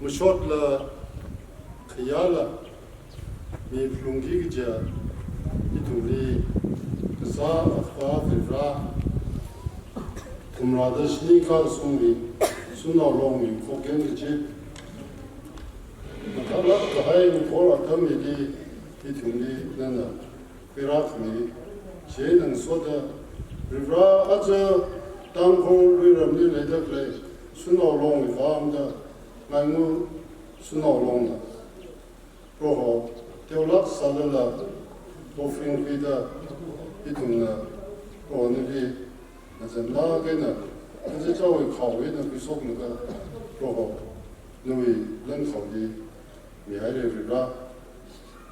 Mashotla khayāla miphalungki kaja, ithumli kasā Avā Varivara, thumrada shini kasungli, Sumnao Longli phokgen kaji, Lak kahai ngathor atam hili ithumli nana khuirākhami, chieina ngasoda Varivara aja Tangkhul luiramli leida khalei Shanao Longwui vang da Ngaingu Shanao Longna Proho teolāk sālala offering khuida ithumna Proho nali ngazanlāk eina, ngazachaowui khao eina khuishokmilaga Proho nawui lankhali mihaira Varivara.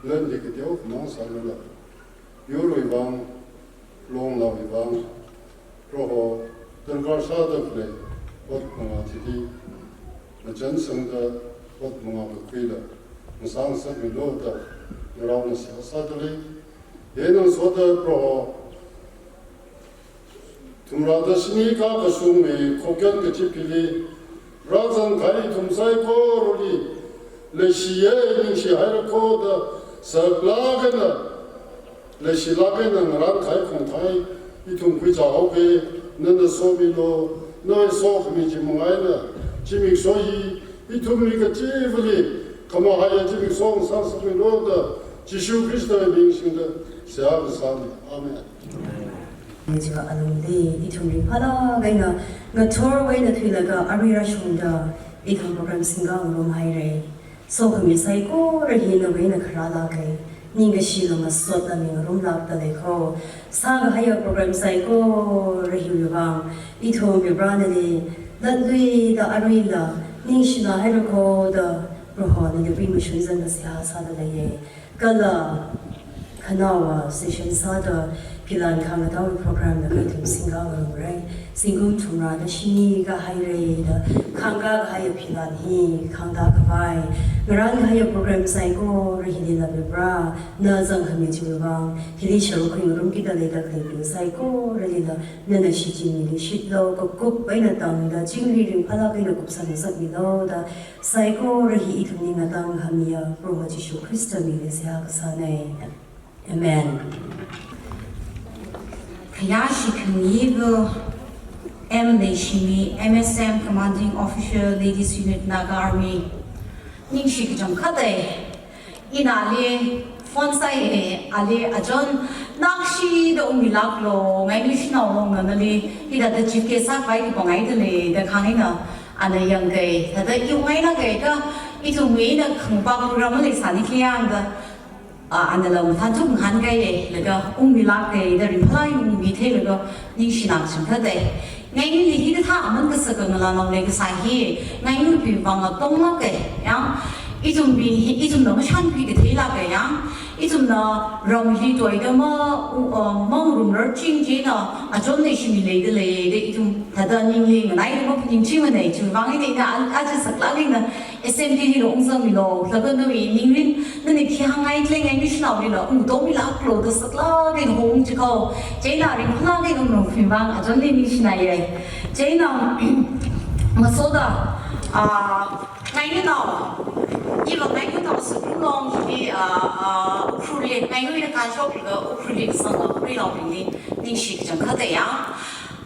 Lanli kateo khamang sālala, yurwui vang, longnaowui vang, Proho darkar sāda khalei ot manga chili, machānsangda ot manga kakhuila ngasā ngasakmilu da ngarāna seihā sādalei. Chieina ngasoda Proho, thumrada shini kakashungwui khokyan kachip hili rāzang kahai ithum saikorali leishiya, ningshi haira kho da saklāk eina, leishilāk eina ngarān kahai khongthai ithum khuizā haoki. Nana somilu, nawui sokhami chi manga eina zimiksho hi ithumli kachivali khamahaiya zimiksho ngasā ngasakmilu da Jishu Khristawui ming singda seihā kasāna. Amen. Chiva alungli ithum ringphālāk eina ngathorwui eina thuilaga arui rāshungda ithum program singkhangarum haira. Sokhami saikora hi nawui eina kharālāka, ningkashi lama sotla mingarumlākdalei kho. Sākahaiya program saikora hiwui vang ithum Varivara nali latluida aruila ningshina haira kho da Proho nali pi mashun zangda seihā sādaleiya. Kala khanaowa session sāda philan khangkatā program da kha ithum singkhangarumra. Zingkum thumrada shini kahaira da khangkā kahaiya philan hi khangtā khavai, ngarān kahaiya program saikora hilila Varivara, na zangkhami chiwui vang, hili sharuk khuingarumkida leida khalei pi saikoralila nana shichinmiluishitlu, kakup eina tangda chingri ringphālāk eina kupsang ngasakmilu da saikora hi ithumli ngatangkhamiya Proho Jishu Khrista mingli seihā kasāna. Amen. Khayāshi khangaiva M Leishimi, M S M, Commanding Officer, Ladies Unit, Naga Army. Ningshi kachangkhatta, ina ali phone sāya, ali achon nakshida ungmilāklu, Ngainui Shanao Longna nali hithāda chief guest sākhavai kapangaidalei da hānga eina, ana yangka, thāda i ungngailāka kha, ithumwui eina khangpa program maleisāni khi yangda, ah, anala mathān chuk ngahānkaiya, laga ungmilāka da ringphālāk eina ungmitheilaga ningshina kachangkhatta. Ngainuili hikathā aman kasaka ngalānao leikasā hi, Ngainuibing vang atonglāka, yang, ithumbing hi, ithumna mashānkhui katheilāka, yang, ithumna ramli tuida ma, u-, uh, mangarumrar ching chieina, achon Leishimi leidalei da ithum thāda ningli nganai da maphaningchingmana, chiwui vang eina ina a-, aja saklāk eina assembly lila ungzangmilu, laga nawui ningrin, nana khi hāngngai khalei Ngainui Shanaolila ungtomilāklu da saklāk eina hong chiko. Chieina ringphālāk eina ungrum khami vang achonli ningshinaya. Chieina, ngasoda, ah, Ngainuinao, iva Ngainuinao Sakrum Long hili, ah, ah, Ukhrulli, Ngainui eina kashoklaga Ukhrulli kasanga Ngainuinaobingli ningshi kachangkhatta yang.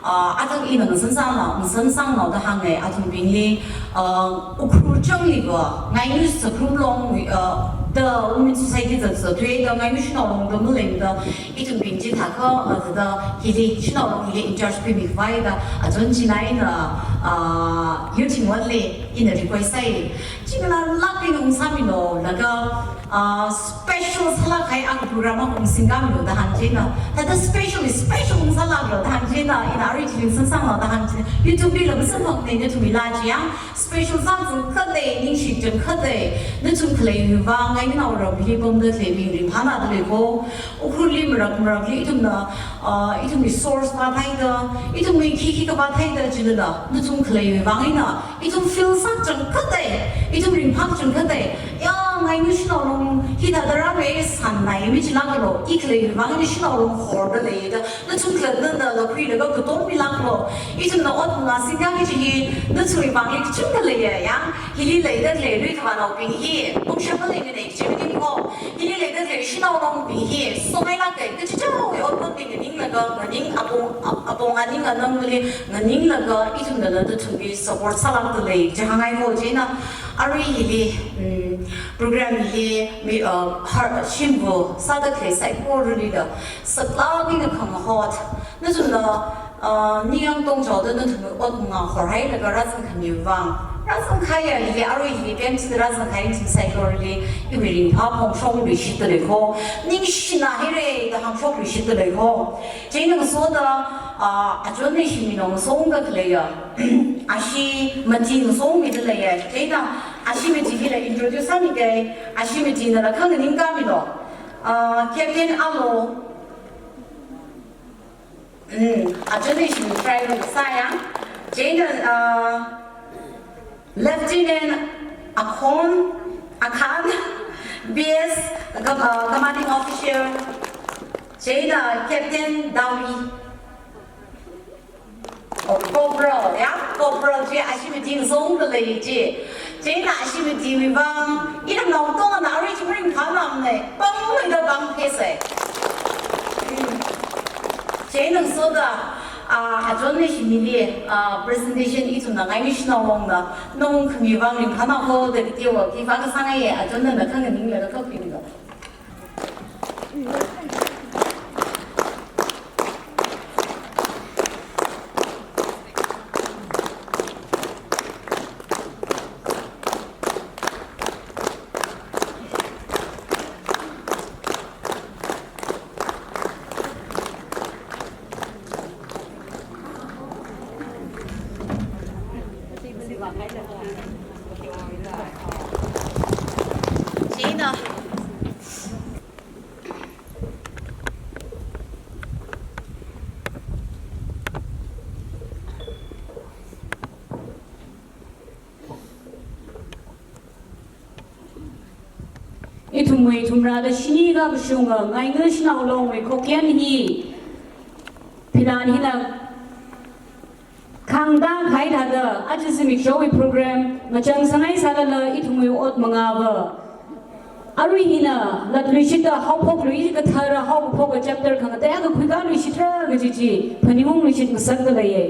Ah, athang ina ngasansang nao, ngasansang nao da hānga, athumbingli, ah, Ukhrul chāngliva, Ngainui Sakrum Long, ah, the Women Society da zatda thuida, Ngainui Shanao Long da maleimada, ithumbing chithākha, ah, thāda hili, Shanao Long hili in charge pimikhavai da, achon china ina, ah, youth wing li ina request sāi. Chi ngalānlāk eina ungsāmilu, laga, ah, special sālāk kahai akha program akha ungsingkāmilu da hāng chieina. Thāda special, special ungsālāklu da hāng chieina, ina arui chili sansang nao da hāng chieina. YouTube lila masanphangna, nathumwui laa chi yang, special sākachangkhatta, ningshi kachangkhatta, nathum khaleiwui vang, Ngainuinao ramli pamda khaleibing ringphānādalei kho. Ukhrulli marak marakli ithumna, ah, ithumwui resource vātheida, ithumwui khikhi kavātheida chilala, nathum khaleiwui vang eina, ithum feel sākachangkhatta, ithum ringphākachangkhatta. Ya, Ngainui Shanao Long hithāda rāngai sānai mi chilāklu, i khaleiwui vang eina Shanao Long hordalei da, nathum khalatta nana lakhuilaga katom milāklu. Ithumna ot ngasingda kachi hi, nathumwui vangli kachungkha leiya, yang, hili leida khalei lui khavānaobing hi, pungshap maleimana kachi maning kho. Hili leida khalei Shanao Longbing hi, songailāka, kachichāwui otpotbing nganinglaga, Nganing apong, ap-, apong aning anangli nganinglaga ithumnala nathumli support sālākdalei, chihāngai ko. Chieina arui hili, mm, program hili mi, uh, har-, shimbu sāda khalei saikoralila saklāk eina khangahot, nathumna, uh, ningyāng tongchaoda nathumwui ot mangā horhailaga rāzangkhami vang, rāzangkhaiya hili, arui hili pemchida rāzangkhai ithum saikorali iwui ringphā phongshokluishitdalei ko. Ningshina haira da hāngshokluishitdalei ko. Chieina ngasoda, ah, achon Neishimi ngasongda khaleiya, ashi mati ngasongmidaleiya. Chieina ashi mati hila introduce sāmikei. Ashi mati nala khanganingkāmilu. Ah, Captain Alo. Mm, achon Neishimi try sāya. Chieina, ah, Lieutenant Akhon, Akhan, B S, com-, uh, commanding officer, chieina Captain Dawi. Oh, Corporal, ya, Corporal chi ashi mati ngasongdalei chi. Chieina ashi matiwui vang, iramnao tongana arui chi maringphāmamana, pangmeida pangphasai. Chieina ngasoda, ah, achon Neishimili, ah, presentation ithumna ngaingashinao longna, ngasongkhami vang ringphāmako da katiwa khipā kasāngaiya, achonna khanganinglaga kakhuimilu. Chieina. Ithumwui thumrada shini kakashunga ngaingashinao longwui khokyan hi philan hina khangda khaida da, aja zimikshowui program machang sangai sālala ithumwui ot mangāva arui hina latluishitda haophoklui kathara haophok chapter khangatei akha khuikāluishitra kaji chi phaningungluishit ngasakdaleiya.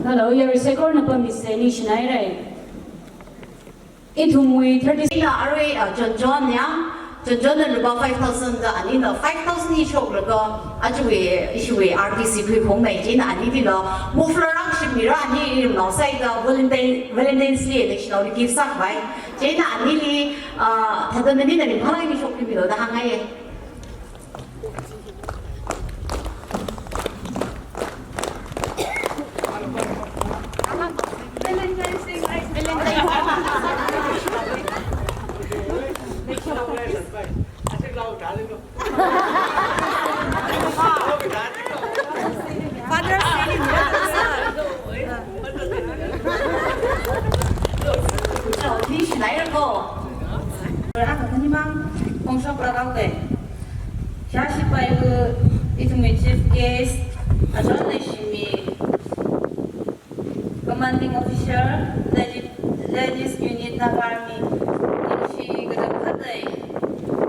Hello, yarui saikorana pamisa, ningshinaira. Ithumwui thirty-six na arui, ah, John John ya, John John na lupā five thousand da, anina five thousand hi shoklaga, ajawui, ishiwui R T C khuiphungnai, chieina anilila muffler akha shimira, ani iramnao sāda Valentine, Valentine's Day naoshinaoli gift sākhavai. Chieina anili, ah, thāda nali nali phalai ni shokkhamilu da hāngngaiya. Father's Day ni mira sa. Chao, ningshinaira ko. Akha khanimang, phongshok rākao ke. Shashipaiva, ithumwui chief guest, achon Neishimi, commanding officer, Ladies, Ladies Unit Naga Army, ningshi kachangkhat lei.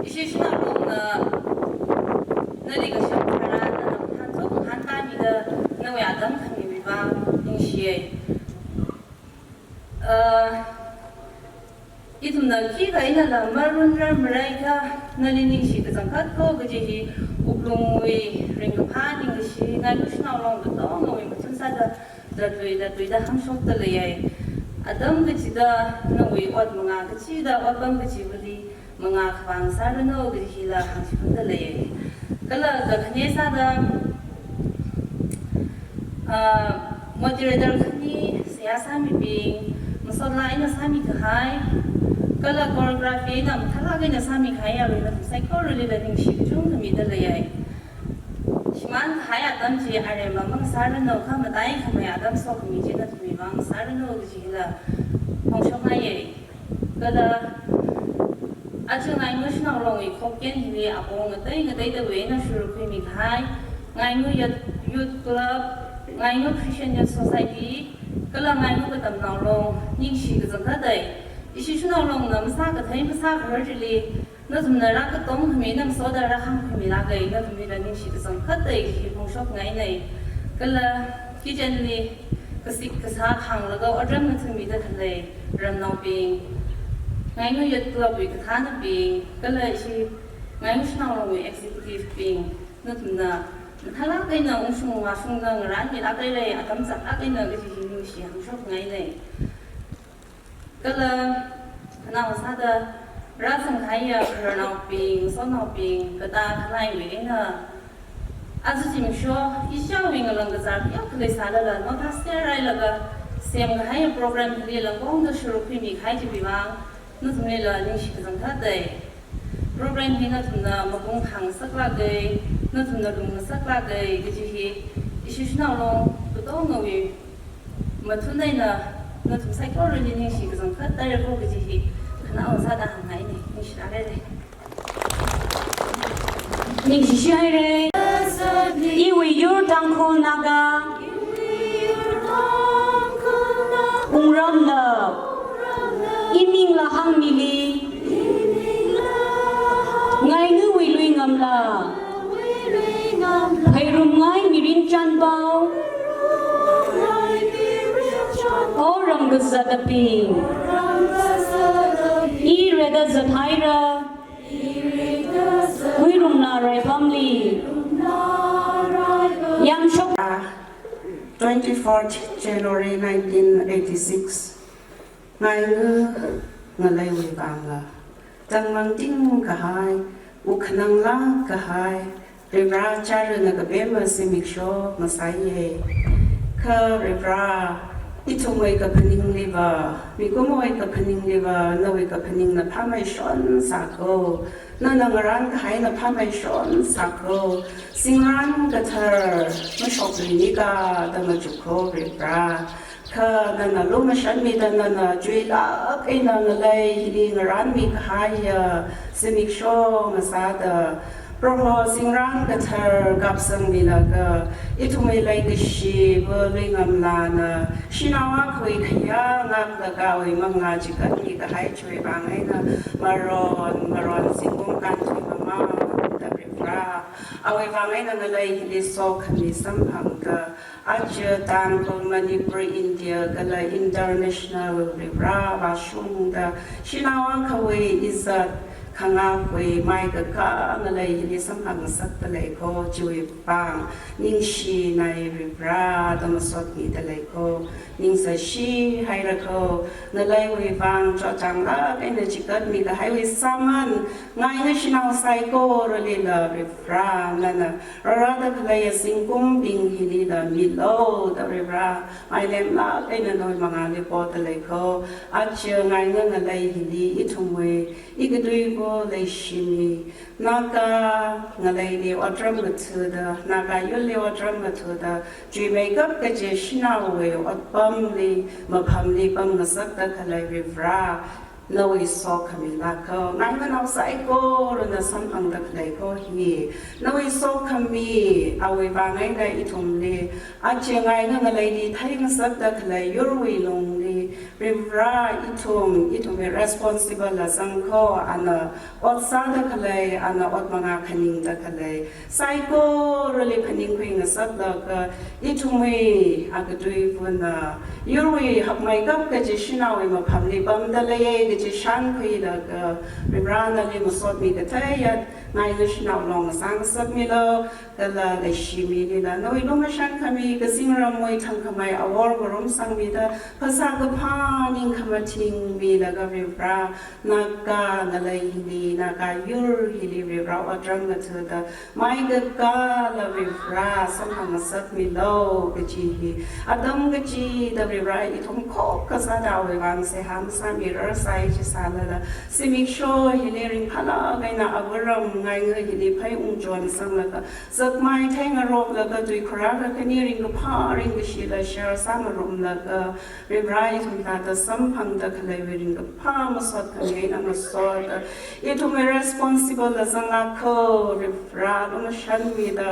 Ishi shinao longna, nali kashap tharan, nana hānthok hānpamida, nawui atam khamiwui vang, ningshiya. Uh, ithumna khikha einala marunrar maraikha, nali ningshi kachangkhat ko kaji hi wuklungwui ringkaphā ningkashi, ngaingashinao long katongawui mathun sāda, zatlui zatluida hāngshokdaleiya. Atam kachida nawui ot mangā kachida otpam kachivali mangā khavā ngasāranu kaji hila hāngchiphundalei. Kala kakhane sāda, ah, moderator khani seihā sāmibing, masotla eina sāmikahai, kala choreography eina mathālāk eina sāmikahai yaruina saikoralila ningshi kachungkha midalei. Shimānkahai atam chi aremma mangasāranu, kha mataikhamei atam sokhami chi nathumwui vang ngasāranu kaji hila phongshokngaiya. Kala, aja ngaingashinao longwui khokyan hili apong ngatei ngateidawui eina shurkhuimikahai, Ngaingu Youth, Youth Club, Ngaingu Christian Youth Society, kala Ngaingu Katamnao Long, ningshi kachangkhat dai. Ishi Shanao Longna masākathei masākahar chili, nathumna rākatong khami, namasoda rāhāngkhami lāka, nathumlila ningshi kachangkhat dai, hi phongshokngainei. Kala, kitchen li, kasik kasā hānglaga otram ngathāmida khalei, ramnaobing, Ngaingu Youth Club wui kathānabing, kala ishi, Ngaingu Shanao Longwui executive bing, nathumna, mathālāk eina ungshung vāshungda ngarānmilāk eina, atam zatlāk eina kaji hi ningshi hāngshokngainei. Kala, khanao sāda, rāzangkahaiya khararnaobing, sonaobing, katā khalaiwui eina, aja zimiksho, ishāwui ngalang kazā piyok khalei sālala, notha sāhailaga, semkahaiya program hili langkongda sharuk khuimikahai chiwui vang, nathumlila ningshi kachangkhat dai. Program hi nathumna mapung phāngasaklāka, nathumna lungngasaklāka, kaji hi, ishi Shanao Long katongawui mathun eina, nathum saikorali ningshi kachangkhat dai ko kaji hi, khanao sāda hāngngainei, ningshilāka. Ningshishi haira. Iwui yur Tangkhul Naga, wungramla, imingla hāngmili, Ngainguwui Luingamla, pheirumngai mirin chānpao, O ram kazatabing, i rida zathaira, Huirumla Raipamli. Yangshok. Twenty-fourth January nineteen eighty-six. Ngaingu ngaleiwui vangla, tangmangting kahai, wukhananglāk kahai, Varivara chārana kapema zimiksho ngasāya. Kha Varivara, ithumwui kaphaningliva, mikumowui kaphaningliva, nawui kaphaningna phāmeishon sāko. Nana ngarān kahaina phāmeishon sāko. Singran kathar mashokluinika da machukho Varivara. Kha nana lumashanmida nana chuilāk eina ngalei hili ngarānmi kahaiya zimiksho ngasāda, Proho singran kathar kapsangmilaga, ithumwui leikashi Pu Luingamlana, shanao akhawui khayā ngaklaga awui manglā chigatmi kahai chiwui vang eina, maron, maron zingkum kānthui mamangda Varivara, awui vang eina ngalei hili sokhami samphangda, aja Tangkhul, Manipur, India, kala international Varivara vāshungda, shanao akhawui izzat, khangakhawui mai kakā ngalei hili samphangngasakda leiko, chiwui vang ningshinai Varivara da masotmida leiko, ningsashi hairako, ngaleiwui vang chotchanglāk eina chigatmi kahaiwui sāman, Ngaingu shanao saikoralila Varivara, nana rārada khaleiya zingkumbing hilila milo da Varivara, mailemlāk eina nawui mangāli poda leiko. Aja Ngaingu ngalei hili ithumwui, ikathuiwui leishimi, Naga ngaleili otram ngathuda, Naga yurli otram ngathuda, chuimeikap kaji shanaowui otpamli, mapamli pamngasakda khalei Varivara, nawui sokhami lāka, Ngaingunao saikorana samphangda khaleiko hi. Nawui sokhami, awui vang eina ithumli, aja Ngaingu ngaleili theingasakda khalei yurwui lungli, Varivara ithum, ithumwui responsible la zangko, ana ot sāda khalei, ana ot mangā khaningda khalei, saikorali phaningkhui ngasaklaga, ithumwui akathuiwuina, yurwui hakmeikap kaji shanaowui mapamli pamda leiya kaji shānkhuilaga, Varivara nali masotmi katheiya, Ngaingu shanao long sāngasakmilo, kala leishimilila, nawui lumashan khami, kazingramwui thangkhamei awor ngarumsangmida, phasā kaphā ningkhamathing milaga Varivara, Naga ngalei hili, Naga yur hili Varivara otram ngathuda, mai kakāla Varivara samphangngasakmilo kaji hi, atam kachida Varivara ithum khokkha sāda awui vang seihā masāmirarsai. chi sālala, zimiksho hili ringphālāk eina Avāram ngainga hili phei ungchon sanglaga, zakmai theingaroklaga, tui khurākha khani ringkaphā ringkashila share sāngarumlaga, Varivara ithum thāda samphangda khaleiwui ringkaphā masot khami eina ngasoda, ithumwui responsible la zanglāk kho, Varivara lumashanmida,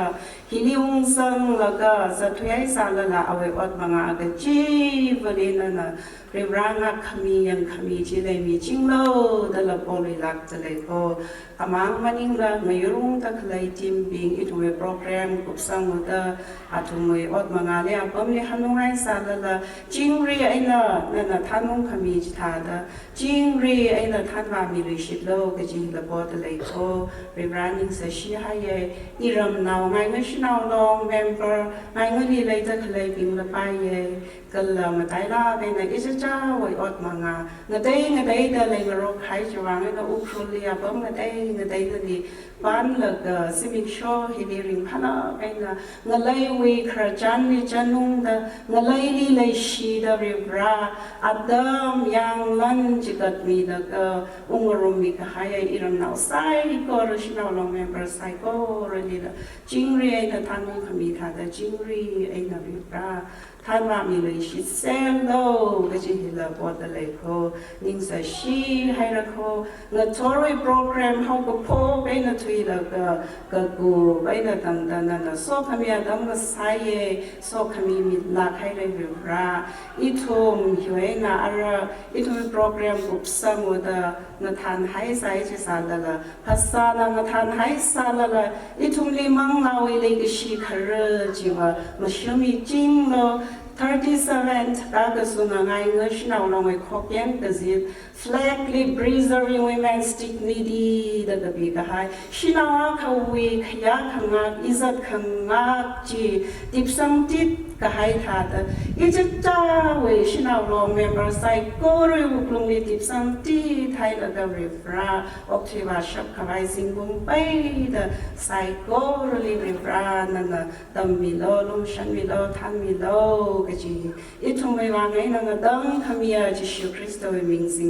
hili ungzanglaga zatthuihai sālala awui ot manga kachivali nana Varivara ngākkhami yangkhami chi leimichinglu dala poluilākda lei kho. Amang maningla ngayurungda khalei team bing ithumwui program kupsangda athumwui ot mangāli apamli hanunghai sālala, chingri eina nana thanungkhami chithāda, chingri eina thanvāmiluishitlu kajila poda lei kho. Varivara ningsāshi haiye, iramnao ngainga Shanao Long member ngaingali leida khaleibingla paiye, kala matailāk eina ichichāwui ot manga ngatei ngateida leingarok kahai chiwui vang eina Ukhrulli apam ngatei ngateidali panlaga zimiksho hili ringphālāk eina ngaleiwui khararchanli chānungda, ngaleili leishida Varivara atam yanglan chigatmilaga ungngarummi kahaiya iramnao saikora, Shanao Long member saikoralila chingri eina thanungkhami thāda chingri eina Varivara thanvāmiluishitserlu kaji hila poda lei kho. Ningsāshi haira kho. Ngathorwui program haokaphok eina thuilaga kakup eina tangda nana sokhami atam ngasāiye, sokhami milāk haira Varivara. Ithum hiwui eina ara ithum program kupsangda ngathānhai sāi chi sālala, phasāna ngathānhai sālala, ithumli manglāwui leikashi khara chiva mashāmichinglu. Thirty-seventh August ngainga Shanao Longwui khokyan kazip Flag li Preserving Women's Dignity da kapi kahai, shanao akhawui khayā khangak, izat khangak chi tipsangtit kahai thāda, ichichāwui Shanao Long member saikorawui wuklungli tipsangtit hailaga Varivara, okthui vāshap khavai zingkum peida saikorali Varivara nana tammilu, lumashanmilu, thanmilu kaji ithumwui vang eina ngatangkhamiya Jishu Khristawui ming sing